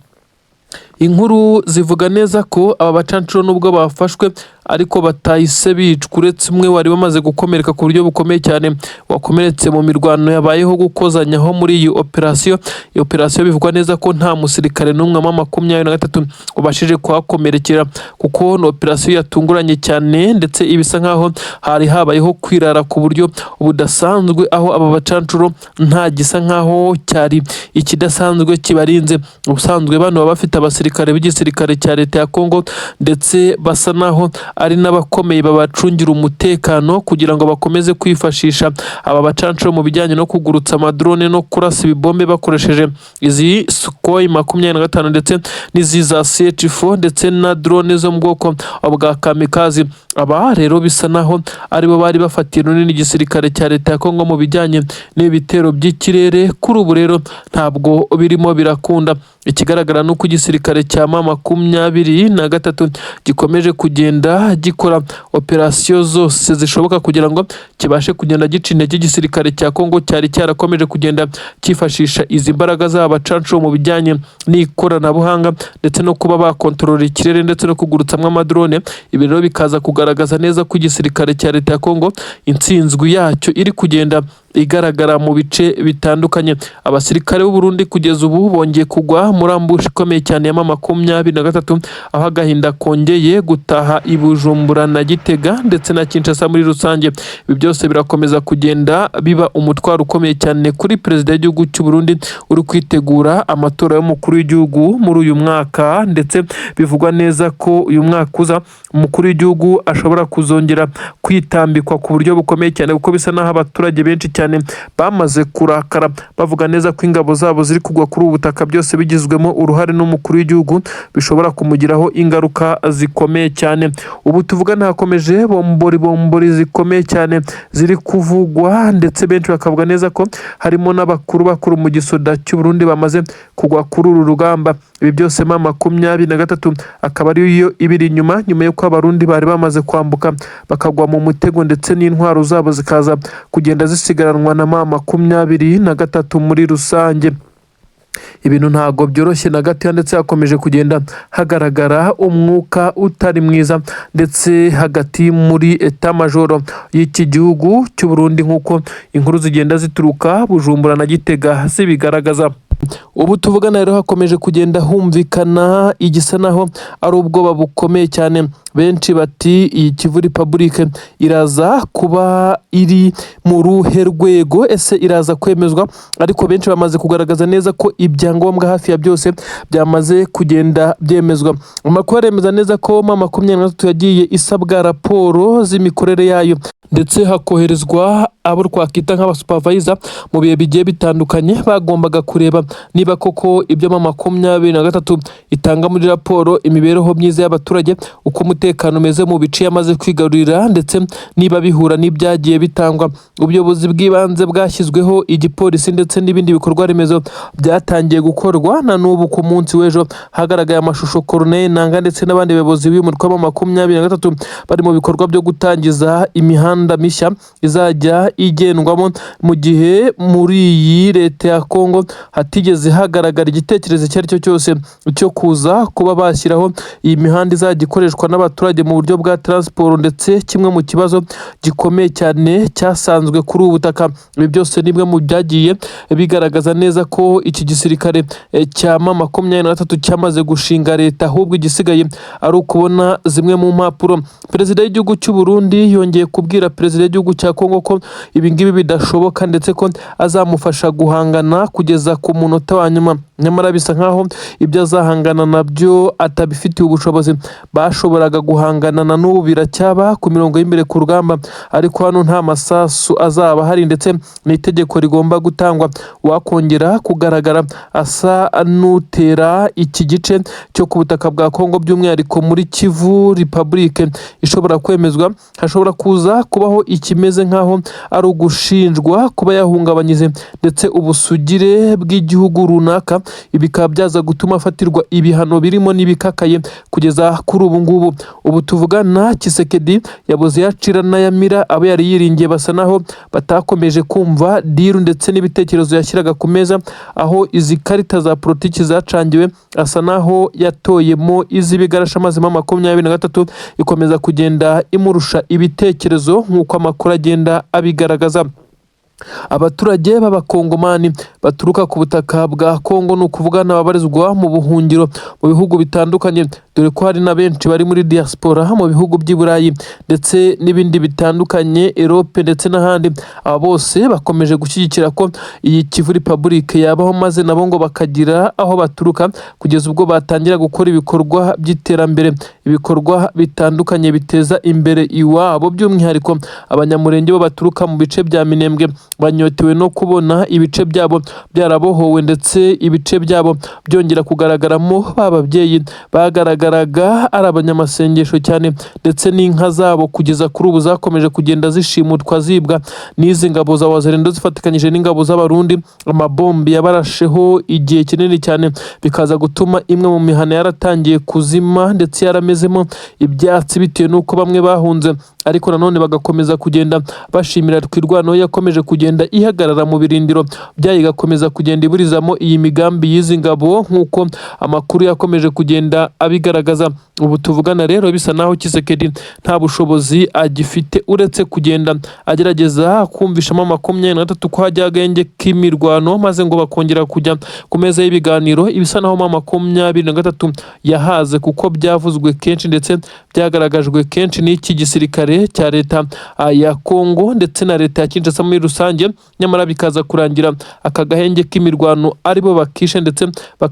A: Inkuru zivuga neza ko aba bacancuro, nubwo bafashwe ariko batahise bicwa, uretse umwe wari wamaze gukomereka ku buryo bukomeye cyane, wakomeretse mu mirwano yabayeho gukozanyaho muri iyi operasiyo. Iyi operasiyo bivugwa neza ko nta musirikare n'umwe wa 23 ubashije kuhakomerekera, kuko ni operasiyo yatunguranye cyane, ndetse ibisa nkaho hari habayeho kwirara ku buryo budasanzwe, aho aba bacancuro nta gisa nkaho cyari ikidasanzwe kibarinze. Ubusanzwe bano baba bafite abasirikare b'igisirikare cya leta ya Kongo, ndetse basa naho ari n'abakomeye babacungira umutekano, kugira ngo bakomeze kwifashisha aba bacancuro mu bijyanye no kugurutsa amadrone no kurasa ibibombe bakoresheje izi Sukhoi 25 ndetse n'izi za CH4 ndetse na drone zo mu bwoko bwa kamikazi. Aba rero bisa naho aribo bari bafatiye runini igisirikare cya leta ya Kongo mu bijyanye n'ibitero by'ikirere. Kuri ubu rero ntabwo birimo birakunda. Ikigaragara ni uko igisirikare cya M23 gikomeje kugenda gikora operasiyo zose zishoboka kugira ngo kibashe kugenda gica intege igisirikare cya Kongo cyari cyarakomeje kugenda cyifashisha izi mbaraga z'abacancuro mu bijyanye n'ikoranabuhanga, ndetse no kuba bakontorora ikirere ndetse no kugurutsamo amadrone. Ibi rero bikaza kugaragaza neza ko igisirikare cya leta ya Kongo intsinzwi yacyo iri kugenda igaragara mu bice bitandukanye. Abasirikare b'u Burundi kugeza ubu bongeye kugwa muri ambush ikomeye cyane ya M23, aho agahinda kongeye gutaha i Bujumbura na Gitega ndetse na Kinshasa muri rusange. Ibi byose birakomeza kugenda biba umutwaro ukomeye cyane kuri perezida w'igihugu cy'u Burundi uri kwitegura amatora y'umukuru w'igihugu muri uyu mwaka, ndetse bivugwa neza ko uyu mwaka uza umukuru w'igihugu ashobora kuzongera kwitambikwa ku buryo bukomeye cyane, kuko bisa n'aho abaturage benshi cyane bamaze kurakara, bavuga neza ko ingabo zabo ziri kugwa kuri ubu butaka, byose bigizwemo uruhare n'umukuru w'igihugu, bishobora kumugiraho ingaruka zikomeye cyane. Ubu tuvugana hakomeje bombori bombori zikomeye cyane ziri kuvugwa, ndetse benshi bakavuga neza ko harimo n'abakuru bakuru mu gisoda cy'u Burundi bamaze kugwa kuri uru rugamba. Ibi byose M23 akaba ariyo ibiri inyuma, nyuma y'uko Abarundi bari bamaze kwambuka bakagwa mu mutego, ndetse n'intwaro zabo zikaza kugenda zisigaranwa na M23 muri rusange. Ibintu ntabwo byoroshye na gato, ndetse hakomeje kugenda hagaragara umwuka utari mwiza ndetse hagati muri état-major y'iki gihugu cy'u Burundi, nk'uko inkuru zigenda zituruka Bujumbura na Gitega zibigaragaza. Ubu tuvugana rero hakomeje kugenda humvikana igisa naho ari ubwoba bukomeye cyane. Benshi bati: "Iyi Kivu Republic iraza kuba iri mu ruhe rwego? Ese iraza kwemezwa?" Ariko benshi bamaze kugaragaza neza ko ibyangombwa hafi ya byose byamaze kugenda byemezwa. Amakuru aremeza neza ko M23 yagiye isabwa raporo z'imikorere yayo, ndetse hakoherezwa abo twakwita nk'abasupervisor mu bihe bigiye bitandukanye, bagombaga kureba niba koko ibyo M23 itanga muri raporo, imibereho myiza y'abaturage, uko umutekano umeze mu bice yamaze kwigarurira, ndetse niba bihura n'ibyagiye bitangwa. Ubuyobozi bw'ibanze bwashyizweho, igipolisi ndetse n'ibindi bikorwa remezo byatangiye gukorwa. Na n'ubu ku munsi w'ejo hagaragaye amashusho Corneille Nanga ndetse n'abandi bayobozi b'uyu mutwe wa 23 bari mu bikorwa byo gutangiza imihanda mishya izajya igendwamo, mu gihe muri iyi leta ya Kongo hatigeze hagaragara imirwano idasanzwe. Higeze hagaragara igitekerezo icyo ari cyo cyose cyo kuza kuba bashyiraho iyi mihanda izajya ikoreshwa n'abaturage mu buryo bwa transport, ndetse kimwe mu kibazo gikomeye cyane cyasanzwe kuri ubu butaka. Ibi byose ni bimwe mu byagiye bigaragaza neza ko iki gisirikare cya M23 cyamaze gushinga leta, ahubwo igisigaye ari ukubona zimwe mu mpapuro. Perezida w'igihugu cy'u Burundi yongeye kubwira perezida w'igihugu cya Kongo ko ibi ngibi bidashoboka, ndetse ko azamufasha guhangana kugeza ku munota wa nyuma. Nyamara bisa nkaho ibyo azahangana nabyo atabifitiye ubushobozi. Bashoboraga guhangana na n'ubu biracyaba ku mirongo y'imbere ku rugamba, ariko hano nta masasu azaba ahari, ndetse n'itegeko rigomba gutangwa wakongera kugaragara asa n'utera iki gice cyo ku butaka bwa Kongo, by'umwihariko muri Kivu Republique ishobora kwemezwa, hashobora kuza kubaho ikimeze nk'aho ari ugushinjwa kuba yahungabanyije ndetse ubusugire bw'igihugu runaka. Ibi bikaba byaza gutuma afatirwa ibihano birimo n'ibikakaye kugeza kuri ubu ngubu. Ubu tuvugana, Tshisekedi yabuze yacira n'ayamira. Abo yari yiringiye basa naho batakomeje kumva deal ndetse n'ibitekerezo yashyiraga ku meza. Aho izi karita za politiki zacangiwe, asa naho yatoyemo iz'ibigarasha, maze M23 ikomeza kugenda imurusha ibitekerezo nk'uko amakuru agenda abigaragaza. Abaturage b'Abakongomani baturuka ku butaka bwa Kongo, ni ukuvuga n'ababarizwa mu buhungiro mu bihugu bitandukanye, dore ko hari na benshi bari muri diaspora mu bihugu by'i Burayi ndetse n'ibindi bitandukanye, Europe ndetse n'ahandi, aba bose bakomeje gushyigikira ko iyi Kivu Republic yabaho, maze nabo ngo bakagira aho baturuka kugeza ubwo batangira gukora ibikorwa by'iterambere, ibikorwa bitandukanye biteza imbere iwabo. By'umwihariko Abanyamurenge bo baturuka mu bice bya Minembwe banyotewe no kubona ibice byabo byarabohowe, ndetse ibice byabo byongera kugaragaramo ba babyeyi bagaragaraga ari abanyamasengesho cyane, ndetse n'inka zabo kugeza kuri ubu zakomeje kugenda zishimutwa, zibwa n'izi ngabo za Wazalendo zifatikanyije n'ingabo z'Abarundi. Amabombi yabarasheho igihe kinini cyane, bikaza gutuma imwe mu mihana yaratangiye kuzima ndetse yaramezemo ibyatsi, bitewe n'uko bamwe bahunze, ariko nanone bagakomeza kugenda bashimira Twirwaneho yakomeje kugenda ihagarara mu birindiro byayo, igakomeza kugenda iburizamo iyi migambi y'izi ngabo nk'uko amakuru yakomeje kugenda abigaragaza. Ubu tuvugana rero, bisa naho Tshisekedi nta bushobozi agifite uretse kugenda agerageza kumvishamo M23 ko hajya agahenge k'imirwano, maze ngo bakongera kujya ku meza y'ibiganiro. Ibisa naho M23 yahaze, kuko byavuzwe kenshi ndetse byagaragajwe kenshi n'iki gisirikare cya leta ya Kongo ndetse na leta ya Kinshasa muri rusange, nyamara bikaza kurangira aka gahenge k'imirwano aribo bakishe, ndetse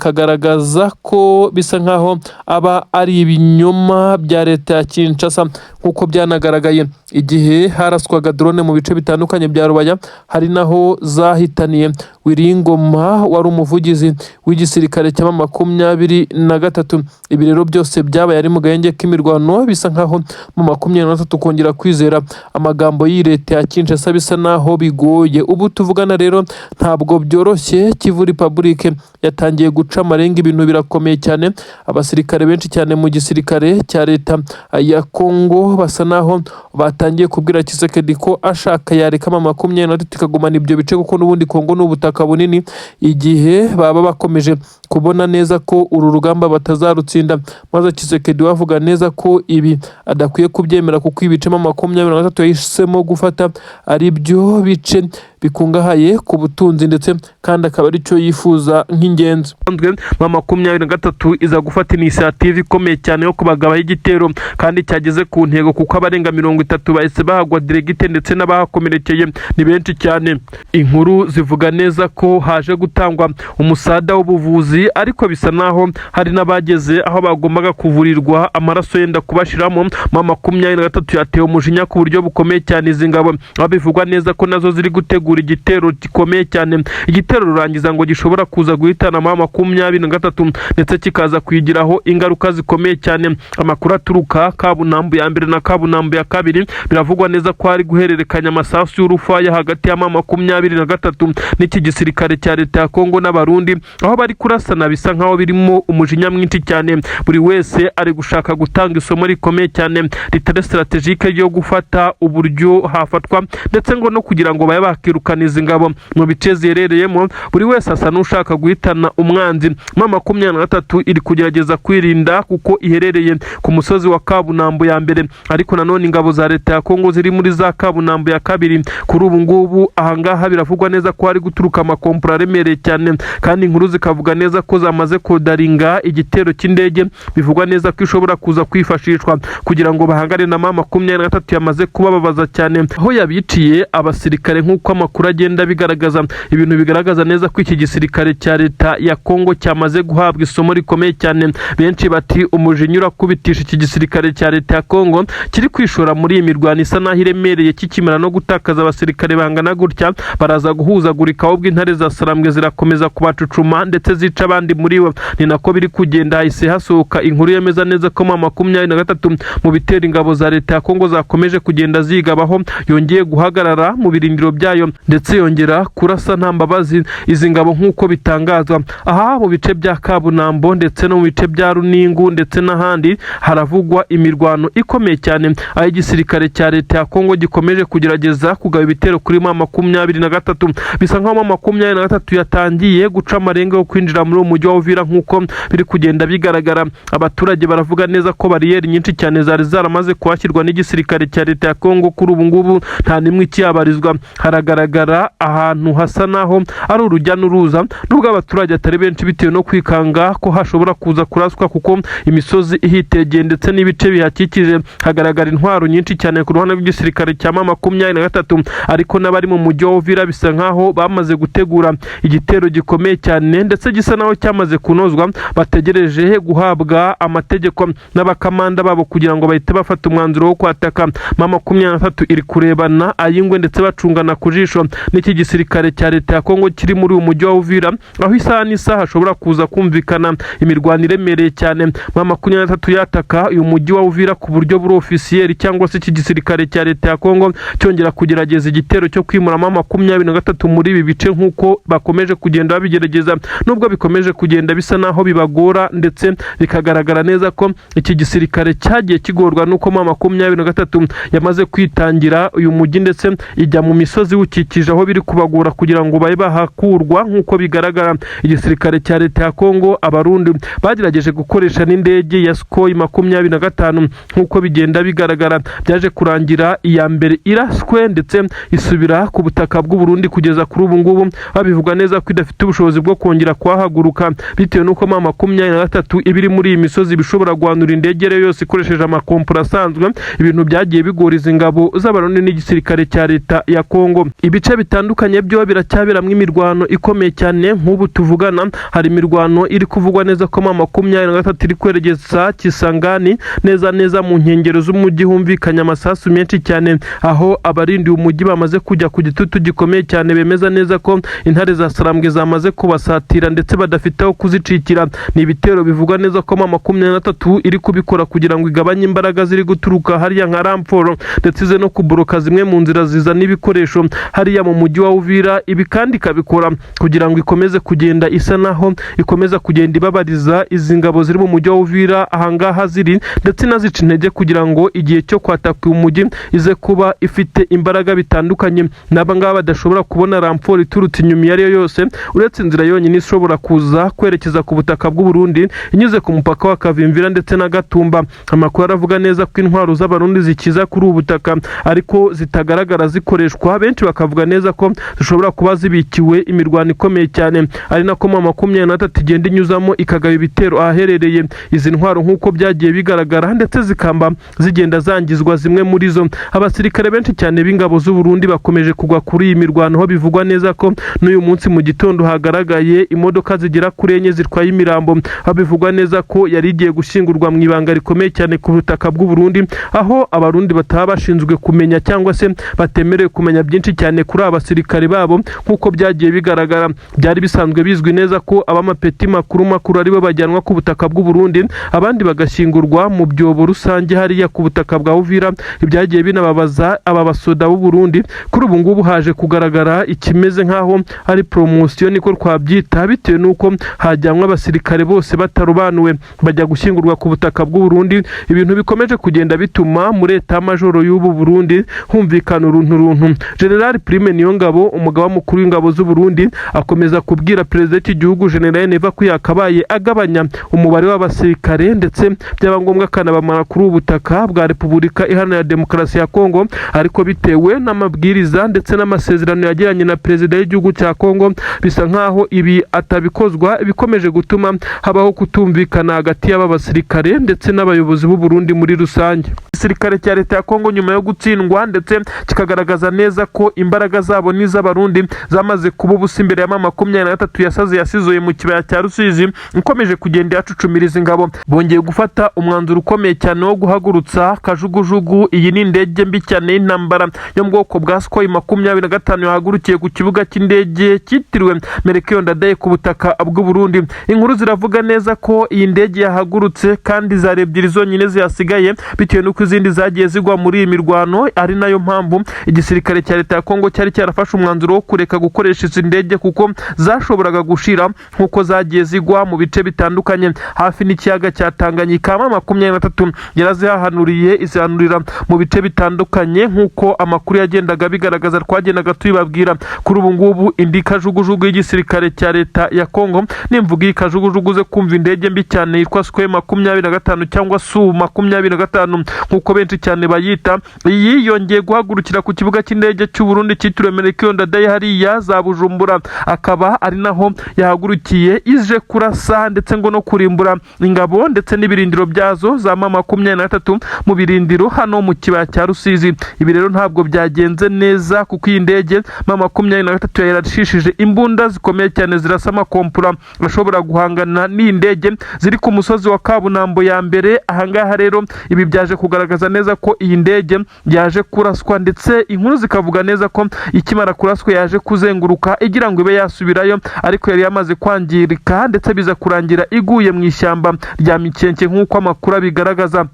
A: bakagaragaza ko bisa nkaho aba ari ibinyoma bya leta ya Kinshasa, nk'uko byanagaragaye igihe haraswaga drone mu bice bitandukanye bya Rubaya, hari naho zahitaniye Wiringoma wari umuvugizi w'igisirikare cya M23. Ibi rero byose byabaye ari mu gahenge k'imirwano. Bisa nkaho M23 kongera kwizera amagambo y'iyi leta ya Kinshasa bisa naho bigoye. Ubu tuvugana rero ntabwo byoroshye. Kivu Republic yatangiye guca amarenga, ibintu birakomeye cyane. Abasirikare benshi cyane mu gisirikare cya leta ya Kongo basa naho batangiye kubwira Tshisekedi ko ashaka yareka M23 ikagumana ibyo bice, kuko n'ubundi Kongo ni ubutaka bunini, igihe baba bakomeje kubona neza ko uru rugamba batazarutsinda. Maze Tshisekedi bavuga neza ko ibi adakwiye kubyemera, kuko ibice M23 yahisemo gufata ari byo bice bikungahaye ku butunzi, ndetse kandi akaba aricyo yifuza nk'ingenzi. M23 iza gufata initiative ikomeye cyane yo kubagabaho igitero, kandi cyageze ku ntego, kuko abarenga 30 bahise bahagwa direct, ndetse n'abahakomerekeye ni benshi cyane. Inkuru zivuga neza ko haje gutangwa umusada w'ubuvuzi, ariko bisa naho hari n'abageze aho bagombaga kuvurirwa amaraso yenda kubashiramo. M23 yatewe umujinya ku buryo bukomeye cyane izi ngabo, aho bivugwa neza ko nazo ziri gutegura igitero gikomeye cyane, igitero rurangiza ngo gishobora kuza guhitana M23, ndetse kikaza kuyigiraho ingaruka zikomeye cyane. Amakuru aturuka Kabunambu ya mbere na Kabunambu ya kabiri, biravugwa neza ko hari guhererekanya amasasu y'urufaya hagati ya M23 n'iki gisirikare cya leta ya Kongo n'Abarundi, aho bari kurasana bisa nkaho birimo umujinya mwinshi cyane. Buri wese ari gushaka gutanga isomo rikomeye cyane ritari stratégique ryo gufata uburyo hafatwa, ndetse ngo no kugira ngo babe bakirukana. kwirukana izi ngabo mu bice ziherereyemo. Buri wese asa n'ushaka guhitana umwanzi. M23 iri kugerageza kwirinda kuko iherereye ku musozi wa Kabunambo ya mbere, ariko nanone ingabo za leta ya Kongo ziri muri za Kabunambo ya kabiri. Kuri ubu ngubu ahangaha biravugwa neza ko hari guturuka amakompura aremereye cyane, kandi inkuru zikavuga neza ko zamaze kodaringa igitero cy'indege, bivugwa neza ko ishobora kuza kwifashishwa kugira ngo bahangane na M23 yamaze kubababaza cyane, aho yabiciye abasirikare nk'uko amakuru agenda bigaragaza. Ibintu bigaragaza neza ko iki gisirikare cya leta ya Kongo cyamaze guhabwa isomo rikomeye cyane. Benshi bati umujinya urakubitisha iki gisirikare cya leta ya Kongo kiri kwishora muri iyi mirwano isa naho iremereye, kikimara no gutakaza abasirikare bangana gutya, baraza guhuzagurika, ahubwo intare za Sarambwe zirakomeza kubacucuma ndetse zica abandi muri bo. Ni nako biri kugenda. Hahise hasohoka inkuru yemeza neza ko M23 mu bitera ingabo za leta ya Kongo zakomeje kugenda zigabaho, yongeye guhagarara mu birindiro byayo ndetse yongera kurasa nta mbabazi izi ngabo nk'uko bitangazwa. Aha mu bice bya Kabunambo ndetse no mu bice bya Runingu ndetse n'ahandi haravugwa imirwano ikomeye cyane, aho igisirikare cya leta ya Kongo gikomeje kugerageza kugaba ibitero kuri M23. Bisa nkaho M23 yatangiye guca amarenga yo kwinjira muri uwo mujyi wa Uvira nk'uko biri kugenda bigaragara. Abaturage baravuga neza ko bariyeri nyinshi cyane zari zaramaze kuhashyirwa n'igisirikare cya leta ya Kongo kuri ubu ngubu nta n'imwe ikihabarizwa. Haragaragara ahantu hasa naho ari urujya n'uruza, nubwo abaturage atari benshi bitewe no kwikanga ko hashobora kuza kuraswa, kuko imisozi ihitegeye ndetse n'ibice bihakikije hagaragara intwaro nyinshi cyane ku ruhande rw'igisirikare cya M23. Ariko n'abari mu mujyi wa Uvira bisa nkaho bamaze gutegura igitero gikomeye cyane ndetse gisa naho cyamaze kunozwa, bategereje guhabwa amategeko n'abakamanda babo kugira ngo bahite bafata umwanzuro wo kwataka. M23 iri kurebana ay'ingwe ndetse bacungana ku jisho n'iki gisirikare cya leta ya Kongo kiri muri uyu mujyi wa Uvira, aho isaha n'isaha hashobora kuza kumvikana imirwano iremereye cyane. M23 yataka uyu mujyi wa Uvira ku buryo buri officiel, cyangwa se iki gisirikare cya leta ya Kongo cyongera kugerageza igitero cyo kwimura M23 muri ibi bice nk'uko bakomeje kugenda babigerageza, nubwo bikomeje kugenda bisa naho bibagora ndetse bikagaragara neza ko iki gisirikare cyagiye kigorwa nuko M23 yamaze kwitangira uyu mujyi ndetse ijya mu misozi iwukikije, aho biri kubagora kugira ngo babe bahakurwa. Nk'uko bigaragara, igisirikare cya leta ya Kongo, Abarundi bagerageje gukoresha n'indege ya Sukhoi 25, nk'uko bigenda bigaragara byaje kurangira iya mbere iraswe ndetse isubira ku butaka bw'u Burundi. Kugeza kuri ubu ngubu babivuga neza ko idafite ubushobozi bwo kongera kuhahaguruka, bitewe n'uko M23 iba iri muri iyi misozi bishobora guhanura indege rero yose ikoresheje amakompura asanzwe. Ibintu byagiye bigora izi ngabo z'Abarundi n'igisirikare cya leta ya Kongo. Ibice bitandukanye byo biracyaberamo imirwano ikomeye cyane. Nk'ubu tuvugana hari imirwano iri kuvugwa neza ko M23 iri kwerekeza Kisangani, neza neza mu nkengero z'umujyi humvikanye amasasu menshi cyane, aho abarindiye umujyi bamaze kujya ku gitutu gikomeye cyane, bemeza neza ko intare za Sarambwe zamaze kubasatira ndetse badafite aho kuzicikira. Ni ibitero bivugwa neza ko M23 iri kubikora kugira ngo igabanye imbaraga ziri guturuka hariya nka renfort, ndetse ize no kuboroka zimwe mu nzira zizana ibikoresho hariya mu mujyi wa Uvira. Ibi kandi ikabikora kugira ngo ikomeze kugenda isa naho ikomeza kugenda ibabariza izi ngabo ziri mu mujyi wa Uvira ahangaha ziri, ndetse inazica intege kugira ngo igihe cyo kwataka uyu mujyi ize kuba ifite imbaraga bitandukanye n'aba ngaba badashobora kubona renfort iturutse inyuma iyo ari yo yose, uretse inzira yonyine ishobora kuza kwerekeza ku butaka bw'u Burundi inyuze ku mupaka wa Kavimvira ndetse na Gatumba. Amakuru aravuga neza ko intwaro z'Abarundi zikiza kuri ubu butaka ariko zitagaragara zikoreshwa. Benshi bakavuga neza ko zishobora kuba zibikiwe imirwano ikomeye cyane, ari nako M23 igenda inyuzamo ikagaba ibitero ahaherereye izi ntwaro nk'uko byagiye bigaragara, ndetse zikamba zigenda zangizwa zimwe muri zo. Abasirikare benshi cyane b'ingabo z'u Burundi bakomeje kugwa kuri iyi mirwano, aho bivugwa neza ko n'uyu munsi mu gitondo hagaragaye imodoka zigera kuri enye zitwaye imirambo, aho bivugwa neza ko yari igiye gushyingurwa mu ibanga rikomeye cyane ku butaka bw'u Burundi, aho Abarundi bataba bashinzwe kumenya cyangwa se batemerewe kumenya byinshi cyane kuri aba basirikare babo. Nk'uko byagiye bigaragara, byari bisanzwe bizwi neza ko ab'amapeti makuru makuru aribo bajyanwa ku butaka bw'u Burundi, abandi bagashyingurwa mu byobo rusange hariya ku butaka bwa Uvira. Ibyagiye binababaza aba basoda b'u Burundi. Kuri ubu ngubu haje kugaragara ikimeze nk'aho ari promotion, niko twabyita, bitewe n'uko hajyanwa abasirikare bose batarobanuwe bajya gushyingurwa ku butaka bw'u Burundi, ibintu bikomeje kugenda bituma muri état-major y'ubu Burundi humvikana uruntu runtu. General Prime Niyongabo, umugaba mukuru w'ingabo z'u Burundi, akomeza kubwira perezida w'iki gihugu General Neva ko yakabaye agabanya umubare w'abasirikare, ndetse byaba ngombwa akanabamara kuri ubu butaka bwa Repubulika Iharanira Demokarasi ya Kongo. Ariko bitewe n'amabwiriza ndetse n'amasezerano yagiranye na perezida w'igihugu cya Kongo, bisa nkaho ibi atabikozwa, bikomeje gutuma habaho kutumvikana hagati y'aba basirikare ndetse n'abayobozi b'u Burundi muri rusange. Igisirikare cya leta ya Kongo, nyuma yo gutsindwa ndetse kikagaragaza neza ko imbaraga zabo n'iz'Abarundi zamaze kuba ubusa imbere ya M23 yasaze yasizoye mu kibaya cya Rusizi, ikomeje kugenda yacucumiriza ingabo, bongeye gufata umwanzuro ukomeye cyane wo guhagurutsa kajugujugu. Iyi ni indege mbi cyane y'intambara yo mu bwoko bwa Sukhoi 25 yahagurukiye ku kibuga cy'indege cyitiriwe Melchior Ndadaye ku butaka bw'u Burundi. Inkuru ziravuga neza ko iyi ndege yahagurutse kandi zari ebyiri zonyine zihasigaye, bitewe n'uko izindi zagiye zigwa muri iyi mirwano, ari nayo mpamvu igisirikare cya leta ya Kongo cyari cyarafashe umwanzuro wo kureka gukoresha izi ndege, kuko zashoboraga gushira nk'uko zagiye zigwa mu bice bitandukanye hafi n'ikiyaga cya Tanganyika. M23 yarazihahanuriye, izihanurira mu bice bitandukanye nk'uko amakuru yagendaga bigaragaza, twagendaga tubibabwira. Kuri ubu ngubu indi kajugujugu y'igisirikare cya leta ya Kongo, nimvuga iyi kajugujugu ze kumva indege mbi cyane yitwa Sukhoi 25 cyangwa Su 25 nk'uko benshi cyane bayita, iyi yongeye guhagurukira ku kibuga cy'indege cy'u Burundi cyitiriwe Melchior Ndadaye hariya za Bujumbura, akaba ari naho yahagurukiye ije kurasa ndetse ngo no kurimbura ingabo ndetse n'ibirindiro byazo za M23 mu birindiro hano mu kibaya cya Rusizi. Ibi rero ntabwo byagenze neza, kuko iyi ndege M23 yarashishije imbunda zikomeye cyane zirasa amakompura ashobora guhangana n'iyi ndege ziri ku musozi wa Kabunambo ya mbere. Ahangaha rero ibi byaje kugaragaza neza ko iyi ndege yaje kuraswa, ndetse inkuru zikavuga neza ko ikimara kuraswa yaje kuzenguruka igira ngo ibe yasubirayo, ariko yari yamaze kwangirika, ndetse biza kurangira iguye mu ishyamba rya Mikenke nk'uko amakuru abigaragaza.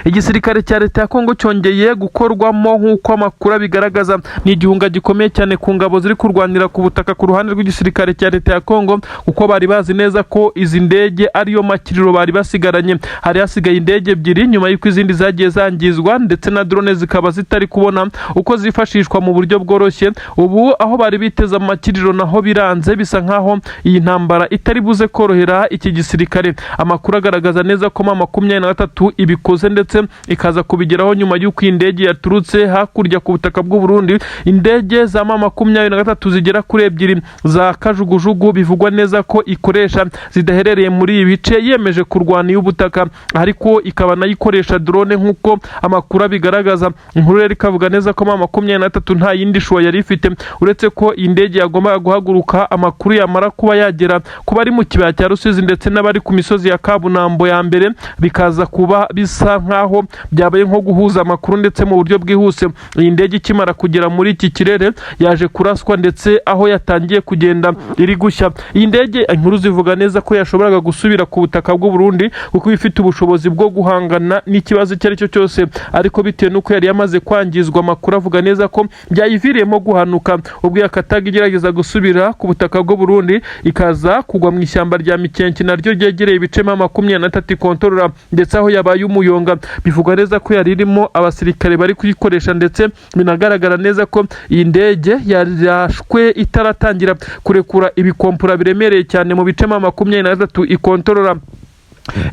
A: Igisirikare cya leta ya Kongo cyongeye gukorwamo nk'uko amakuru abigaragaza. Ni igihunga gikomeye cyane ku ngabo ziri kurwanira ku butaka ku ruhande rw'igisirikare cya leta ya Kongo, kuko bari bazi neza ko izi ndege ariyo makiriro bari basigaranye. Hari hasigaye indege ebyiri nyuma y'uko izindi zagiye zangizwa, ndetse na drone zikaba zitari kubona uko zifashishwa mu buryo bworoshye. Ubu aho bari biteze amakiriro naho biranze, bisa nkaho iyi ntambara itari buze korohera iki gisirikare. Amakuru agaragaza neza ko M23 ibikoze ndetse ikaza kubigeraho nyuma y'uko iyi ndege yaturutse hakurya ku butaka bw'u Burundi. Indege za M23 zigera kuri ebyiri za kajugujugu bivugwa neza ko ikoresha zidaherereye muri ibi bice yemeje kurwana iy'ubutaka, ariko ikaba nayo ikoresha drone nk'uko amakuru abigaragaza. Inkuru rero ikavuga neza ko M23 nta yindi choix yari ifite uretse ko iyi ndege yagombaga guhaguruka, amakuru yamara kuba yagera ku bari mu kibaya cya Rusizi ndetse n'abari ku misozi ya Kabunambo ya mbere, bikaza kuba bisa nkaho byabaye nko guhuza amakuru ndetse mu buryo bwihuse. Iyi ndege ikimara kugera muri iki kirere yaje kuraswa, ndetse aho yatangiye kugenda iri gushya. Iyi ndege, inkuru zivuga neza ko yashoboraga gusubira ku butaka bw'u Burundi, kuko ifite ubushobozi bwo guhangana n'ikibazo icyo ari cyo cyose, ariko bitewe n'uko yari yamaze kwangizwa, amakuru avuga neza ko byayiviriyemo guhanuka ubwo yakataga igerageza gusubira ku butaka bw'u Burundi, ikaza kugwa mu ishyamba rya Mikenke naryo ryegereye ibice M23 ikontorora, ndetse aho yabaye umuyonga. Bivugwa neza ko yari irimo abasirikare bari kuyikoresha, ndetse binagaragara neza ko iyi ndege yarashwe itaratangira kurekura ibikompura biremereye cyane mu bice M23 ikontorora.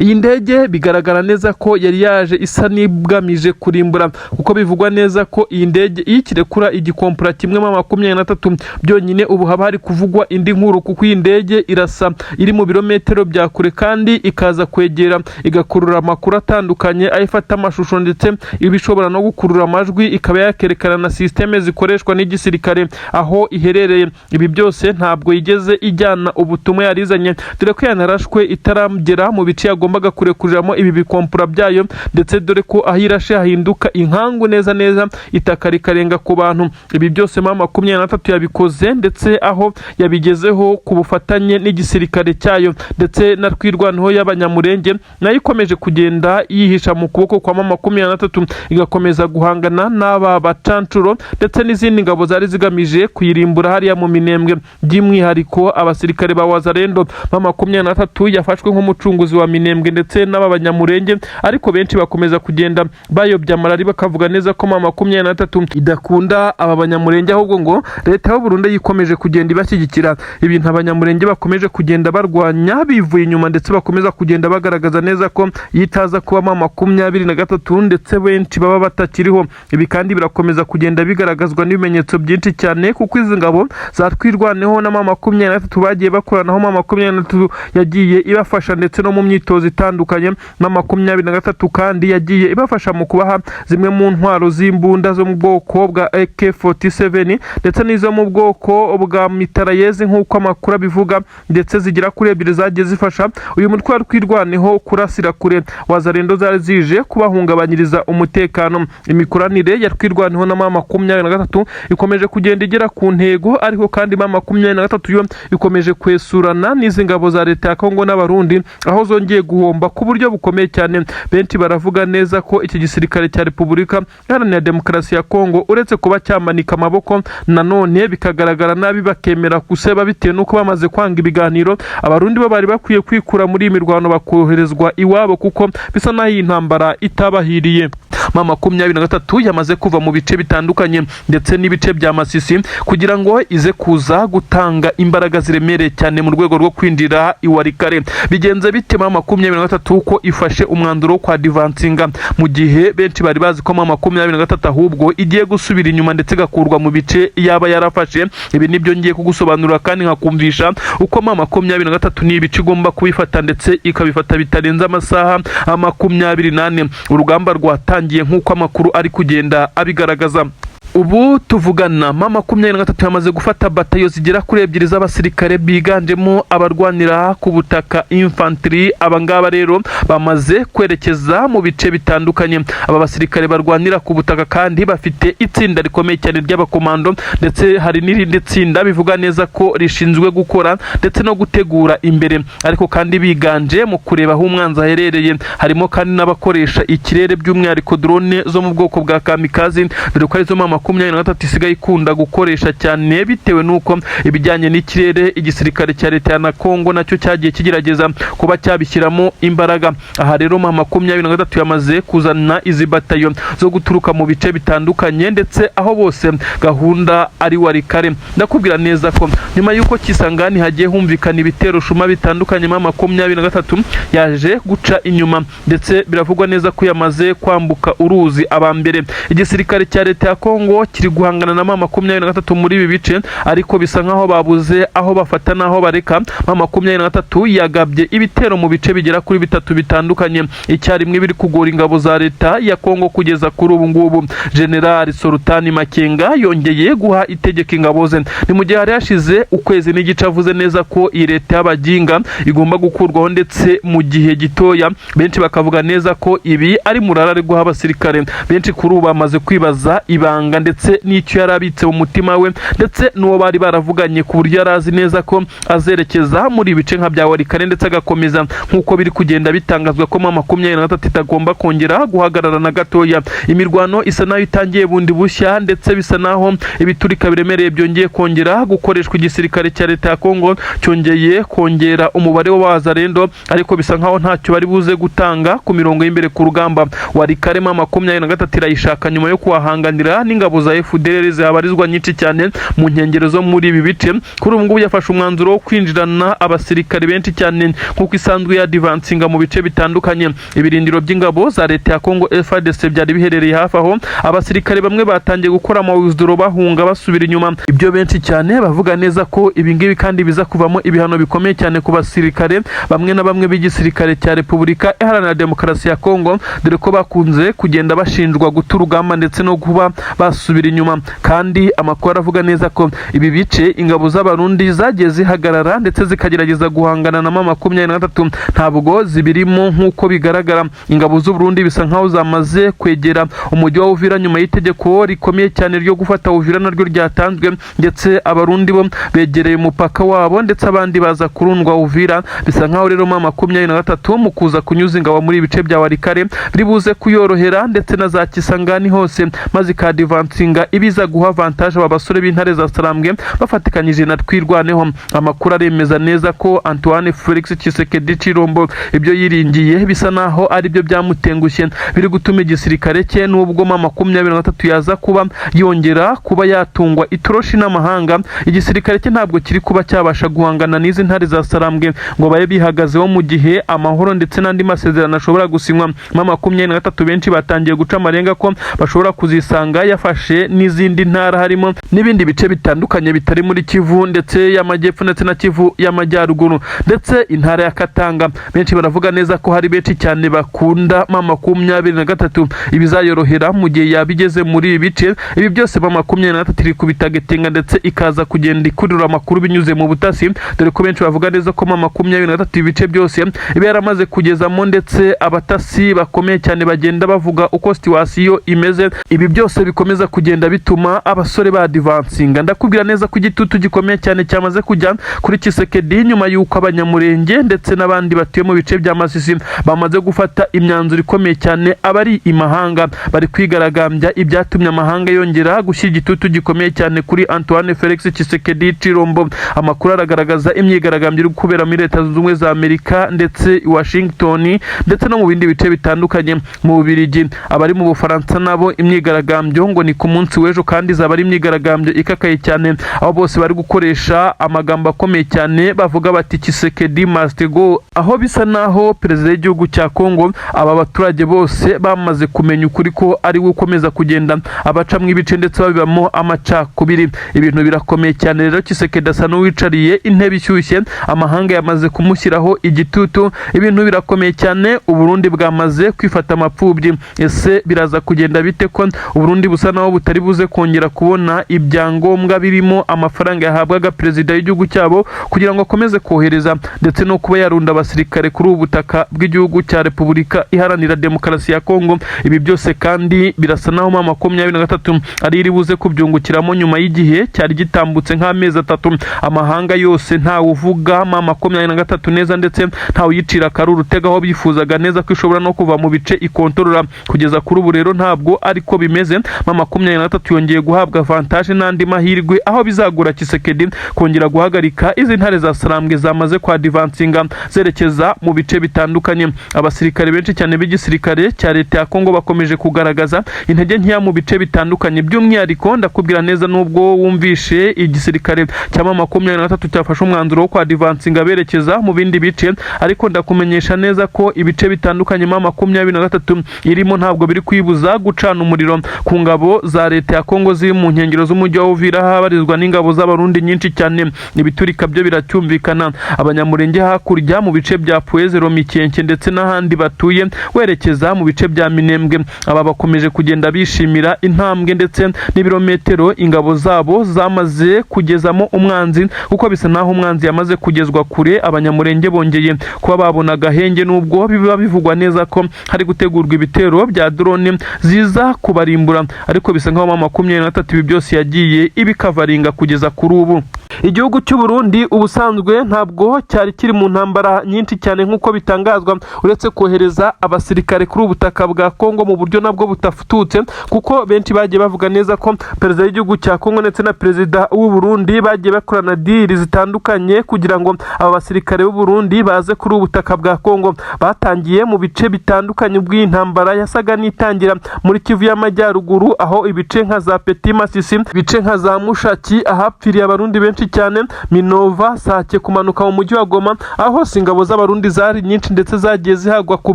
A: Iyi ndege bigaragara neza ko yari yaje isa n'igamije kurimbura, kuko bivugwa neza ko iyi ndege iyo ikirekura igikompura kimwe M23 byonyine, ubu haba hari kuvugwa indi nkuru, kuko iyi ndege irasa iri mu birometero bya kure kandi ikaza kwegera igakurura amakuru atandukanye, aho ifata amashusho ndetse iba ishobora no gukurura amajwi, ikaba yakerekana na sisiteme zikoreshwa n'igisirikare aho iherereye. Ibi byose ntabwo yigeze ijyana ubutumwa yarizanye, dore ko yanarashwe itaragera mu bice yagombaga kurekuriramo ibi bikompura byayo, ndetse dore ko aho irashe hahinduka inkangu neza neza, itaka rikarenga ku bantu. Ibi byose M23 yabikoze, ndetse aho yabigezeho ku bufatanye n'igisirikare cyayo ndetse na Twirwaneho y'Abanyamurenge, nayo ikomeje kugenda yihisha mu kuboko kwa M23, igakomeza guhangana n'aba bacancuro ndetse n'izindi ngabo zari zigamije kuyirimbura hariya mu Minembwe, by'umwihariko abasirikare ba Wazalendo. M23 yafashwe nk'umucunguzi wa Minembwe ndetse n'aba Banyamurenge, ariko benshi bakomeza kugenda bayobya amarari bakavuga neza ko M23 idakunda aba Banyamurenge, ahubwo ngo leta y'u Burundi yikomeje kugenda ibashyigikira, ibintu Abanyamurenge bakomeje kugenda barwanya bivuye inyuma, ndetse bakomeza kugenda bagaragaza neza ko yitaza kuba M23 ndetse benshi baba batakiriho. Ibi kandi birakomeza kugenda bigaragazwa n'ibimenyetso byinshi cyane, kuko izi ngabo za Twirwaneho na M23 bagiye bakoranaho, M23 yagiye ibafasha ndetse no mu myitozo itandukanye. M23 kandi yagiye ibafasha mu kubaha zimwe mu ntwaro z'imbunda zo mu bwoko bwa AK47 ndetse n'izo mu bwoko bwa mitrailleuse nk'uko amakuru abivuga, ndetse zigera kuri ebyiri zagiye zifasha uyu mutwe wa Twirwaneho kurasira kure Wazalendo zari zije kubahungabanyiriza umutekano. Imikoranire ya Twirwaneho na M23 ikomeje kugenda igera ku ntego, ariko kandi M23 yo ikomeje kwesurana n'izi ngabo za leta ya Kongo n'Abarundi, aho zongeye guhomba ku buryo bukomeye cyane. Benshi baravuga neza ko iki gisirikare cya Repubulika Iharanira Demokarasi ya Kongo, uretse kuba cyamanika amaboko nanone bikagaragara nabi, bakemera guseba bitewe n'uko bamaze kwanga ibiganiro, Abarundi bo bari bakwiye kwikura muri iyi mirwano bakoherezwa iwabo, kuko bisa n'aho iyi ntambara itabahiriye. M23 yamaze kuva mu bice bitandukanye ndetse n'ibice bya Masisi kugira ngo ize kuza gutanga imbaraga ziremereye cyane mu rwego rwo kwinjira i Walikale. Bigenze bite M23 ko ifashe umwanzuro wo kwadvancinga, mu gihe benshi bari bazi ko M23 ahubwo igiye gusubira inyuma ndetse igakurwa mu bice yaba yarafashe? Ibi nibyo ngiye kugusobanurira kandi nkakumvisha uko M23 ni ibice igomba kubifata, ndetse ikabifata bitarenze amasaha 24. Urugamba rwatangiye nk'uko amakuru ari kugenda abigaragaza. Ubu tuvugana M23 yamaze gufata batayo zigera kuri ebyiri z'abasirikare biganjemo abarwanira ku butaka, infantry. Abangaba rero bamaze kwerekeza mu bice bitandukanye. Aba basirikare barwanira ku butaka kandi bafite itsinda rikomeye cyane ry'abakomando, ndetse hari n'irindi tsinda bivuga neza ko rishinzwe gukora ndetse no gutegura imbere, ariko kandi biganje mu kureba aho umwanzi aherereye. Harimo kandi n'abakoresha ikirere, by'umwihariko drone zo mu bwoko bwa kamikaze, dore ko arizo M23 isigaye ikunda gukoresha cyane, bitewe n'uko ibijyanye n'ikirere igisirikare cya leta ya na Kongo nacyo cyagiye kigerageza kuba cyabishyiramo imbaraga. Aha rero M23 yamaze kuzana izi batayo zo guturuka mu bice bitandukanye, ndetse aho bose gahunda ari Walikale. Ndakubwira neza ko nyuma y'uko Kisangani hagiye humvikana ibitero shuma bitandukanye, M23 yaje guca inyuma, ndetse biravugwa neza ko yamaze kwambuka uruzi aba mbere. Igisirikare cya leta ya Kongo kiri guhangana na M23 muri ibi bice, ariko bisa nkaho babuze aho bafata n'aho bareka. M23 yagabye ibitero mu bice bigera kuri bitatu bitandukanye icyarimwe, biri kugora ingabo za leta ya Kongo kugeza kuri ubu ngubu. General Sultani Makenga yongeye guha itegeko ingabo ze, ni mu gihe hari hashize ukwezi n'igice avuze neza ko iyi leta y'abaginga igomba gukurwaho ndetse mu gihe gitoya. Benshi bakavuga neza ko ibi ari murara ari guha abasirikare. Benshi kuri ubu bamaze kwibaza ibanga ndetse n'icyo yari abitse mu mutima we, ndetse n'uwo bari baravuganye, ku buryo yari azi neza ko azerekeza muri ibice nka bya Walikale ndetse agakomeza, nk'uko biri kugenda bitangazwa ko M23 itagomba kongera guhagarara na gatoya. Imirwano isa naho itangiye bundi bushya, ndetse bisa naho ibiturika biremereye byongeye kongera gukoreshwa. Igisirikare cya leta ya Kongo cyongeye kongera umubare w'abazarendo, ariko bisa nkaho ntacyo bari buze gutanga ku mirongo y'imbere ku rugamba. Walikale M23 irayishaka nyuma yo kuhahanganira n'ingabo za FDLR zihabarizwa nyinshi cyane mu nkengero zo muri ibi bice. Kuri ubu ngubu yafashe umwanzuro wo kwinjirana abasirikare benshi cyane nk'uko isanzwe yadvancinga mu bice bitandukanye. Ibirindiro by'ingabo za leta ya Kongo FARDC byari biherereye hafi aho, abasirikare bamwe batangiye gukora amawizidoro bahunga basubira inyuma. Ibyo benshi cyane bavuga neza ko ibi ngibi kandi biza kuvamo ibihano bikomeye cyane ku basirikare bamwe na bamwe b'igisirikare cya Repubulika Iharanira Demokarasi ya Kongo, dore ko bakunze kugenda bashinjwa guta urugamba ndetse no kuba basubira inyuma. Kandi amakuru aravuga neza ko ibi bice ingabo z'Abarundi zagiye zihagarara ndetse zikagerageza guhangana na M23 ntabwo zibirimo. Nk'uko bigaragara, ingabo z'Uburundi bisa nkaho zamaze kwegera umujyi wa Uvira nyuma y'itegeko rikomeye cyane ryo gufata Uvira naryo ryatanzwe, ndetse Abarundi bo begereye umupaka wabo, ndetse abandi baza kurundwa Uvira. Bisa nkaho rero M23 mu kuza kunyuza ingabo muri ibice bya Walikale biri buze kuyorohera, ndetse na za Kisangani hose, maze ikadvansa. kwadivansinga, ibiza guha avantage aba basore b'intare za Sarambwe bafatikanyije na Twirwaneho. Amakuru aremeza neza ko Antoine Felix Tshisekedi Tshilombo ibyo yiringiye bisa naho ari byo byamutengushye, biri gutuma igisirikare cye, nubwo M23 yaza kuba yongera kuba yatungwa itoroshi n'amahanga, igisirikare cye ntabwo kiri kuba cyabasha guhangana n'izi ntare za Sarambwe ngo babe bihagazeho mu gihe amahoro ndetse n'andi masezerano ashobora gusinywa. M23 benshi batangiye guca amarenga ko bashobora kuzisanga yafashe n'izindi ntara, harimo n'ibindi bice bitandukanye bitari muri Kivu ndetse y'Amajyepfo ndetse na Kivu y'Amajyaruguru ndetse intara ya Katanga. Benshi baravuga neza ko hari benshi cyane bakunda M23, ibizayorohera mu gihe yaba igeze muri ibi bice. Ibi byose M23 iri kubitagetinga ndetse ikaza kugenda ikurura amakuru binyuze mu butasi, dore ko benshi bavuga neza ko M23 ibice byose iba yaramaze kugezamo, ndetse abatasi bakomeye cyane bagenda bavuga uko situation imeze. Ibi byose bikomeza kugenda bituma abasore badivansinga. Ndakubwira neza ko igitutu gikomeye cyane cyamaze kujya kuri Tshisekedi nyuma y'uko Abanyamurenge ndetse n'abandi batuye mu bice bya Masisi bamaze gufata imyanzuro ikomeye cyane. Abari imahanga bari kwigaragambya, ibyatumye amahanga yongera gushyira igitutu gikomeye cyane kuri Antoine Felix Tshisekedi Tshilombo. Amakuru aragaragaza imyigaragambyo iri kubera muri Leta Zunze Ubumwe za Amerika ndetse i Washington ndetse no mu bindi bice bitandukanye mu Bubiligi. Abari mu Bufaransa nabo imyigaragambyo ngo ni ku munsi w'ejo, kandi izaba ari imyigaragambyo ikakaye cyane, aho bose bari gukoresha amagambo akomeye cyane bavuga bati "Tshisekedi must go", aho bisa naho perezida w'igihugu cya Kongo aba baturage bose bamaze kumenya ukuri ko ari we ukomeza kugenda abacamwo ibice ndetse babibamo amacakubiri. Ibintu birakomeye cyane rero. Tshisekedi asa n'uwicariye intebe ishyushye, amahanga yamaze kumushyiraho igitutu, ibintu birakomeye cyane. Uburundi bwamaze kwifata amapfubyi. Ese biraza kugenda bite ko Uburundi busa naho butari buze kongera kubona ibyangombwa birimo amafaranga yahabwaga perezida w'igihugu cyabo kugira ngo akomeze kohereza ndetse no kuba yarunda abasirikare kuri ubu butaka bw'igihugu cya Repubulika Iharanira Demokarasi ya Kongo? Ibi byose kandi birasa naho M23 ari iri buze kubyungukiramo nyuma y'igihe cyari gitambutse nk'amezi 3 amahanga yose ntawe uvuga M23 neza ndetse ntawe uyicira akaruru utega, aho bifuzaga neza ko ishobora no kuva mu bice ikontorora. Kugeza kuri ubu rero ntabwo ariko bimeze. M23 yongeye guhabwa avantage n'andi mahirwe, aho bizagura Tshisekedi kongera guhagarika izi ntare za Sarambwe zamaze kwadivansinga zerekeza mu bice bitandukanye. Abasirikare benshi cyane b'igisirikare cya leta ya Kongo bakomeje kugaragaza intege nkeya mu bice bitandukanye. By'umwihariko ndakubwira neza, nubwo wumvishe igisirikare cya M23 cyafashe umwanzuro wo kwadivansinga berekeza mu bindi bice, ariko ndakumenyesha neza ko ibice bitandukanye M23 irimo ntabwo biri kwibuza gucana umuriro ku ngabo za leta ya Kongo ziri mu nkengero z'umujyi wa Uvira, habarizwa n'ingabo z'Abarundi nyinshi cyane. Ibiturika byo biracyumvikana. Abanyamurenge hakurya mu bice bya Pwezero, Mikenke ndetse n'ahandi batuye werekeza mu bice bya Minembwe, aba bakomeje kugenda bishimira intambwe ndetse n'ibirometero ingabo zabo zamaze kugezamo umwanzi, kuko bisa naho umwanzi yamaze kugezwa kure. Abanyamurenge bongeye kuba babona agahenge, nubwo biba bivugwa neza ko hari gutegurwa ibitero bya drone ziza kubarimbura, ariko bisa nkaho M23 ibi byose yagiye ibikavaringa kugeza kuri ubu. Igihugu cy'u Burundi ubusanzwe ntabwo cyari kiri mu ntambara nyinshi cyane nk'uko bitangazwa, uretse kohereza abasirikare kuri ubutaka bwa Kongo mu buryo nabwo butafututse, kuko benshi bagiye bavuga neza ko perezida w'igihugu cya Kongo ndetse na perezida w'u Burundi bagiye bakorana deal zitandukanye kugira ngo aba basirikare b'u Burundi baze kuri ubu butaka bwa Kongo. Batangiye mu bice bitandukanye ubwo ntambara yasaga n'itangira muri Kivu y'Amajyaruguru, aho ibice nka za Petit Masisi, ibice nka za Mushaki ahapfiriye Abarundi benshi cyane, Minova, Sake, kumanuka mu mujyi wa Goma, aho hose ingabo z'Abarundi zari nyinshi ndetse zagiye zihagwa ku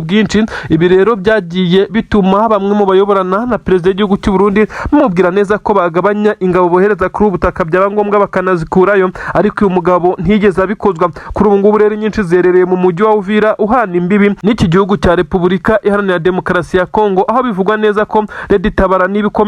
A: bwinshi. Ibi rero byagiye bituma bamwe mu bayoborana na perezida w'igihugu cy'u Burundi bamubwira neza ko bagabanya ingabo bohereza kuri ubu butaka, byaba ngombwa bakanazikurayo, ariko uyu mugabo ntiyigeze abikozwa. Kuri ubu ngubu rero nyinshi ziherereye mu mujyi wa Uvira uhana imbibi n'iki gihugu cya Repubulika Iharanira Demokarasi ya Kongo, aho bivugwa neza ko Red Tabara n'ibikomeye.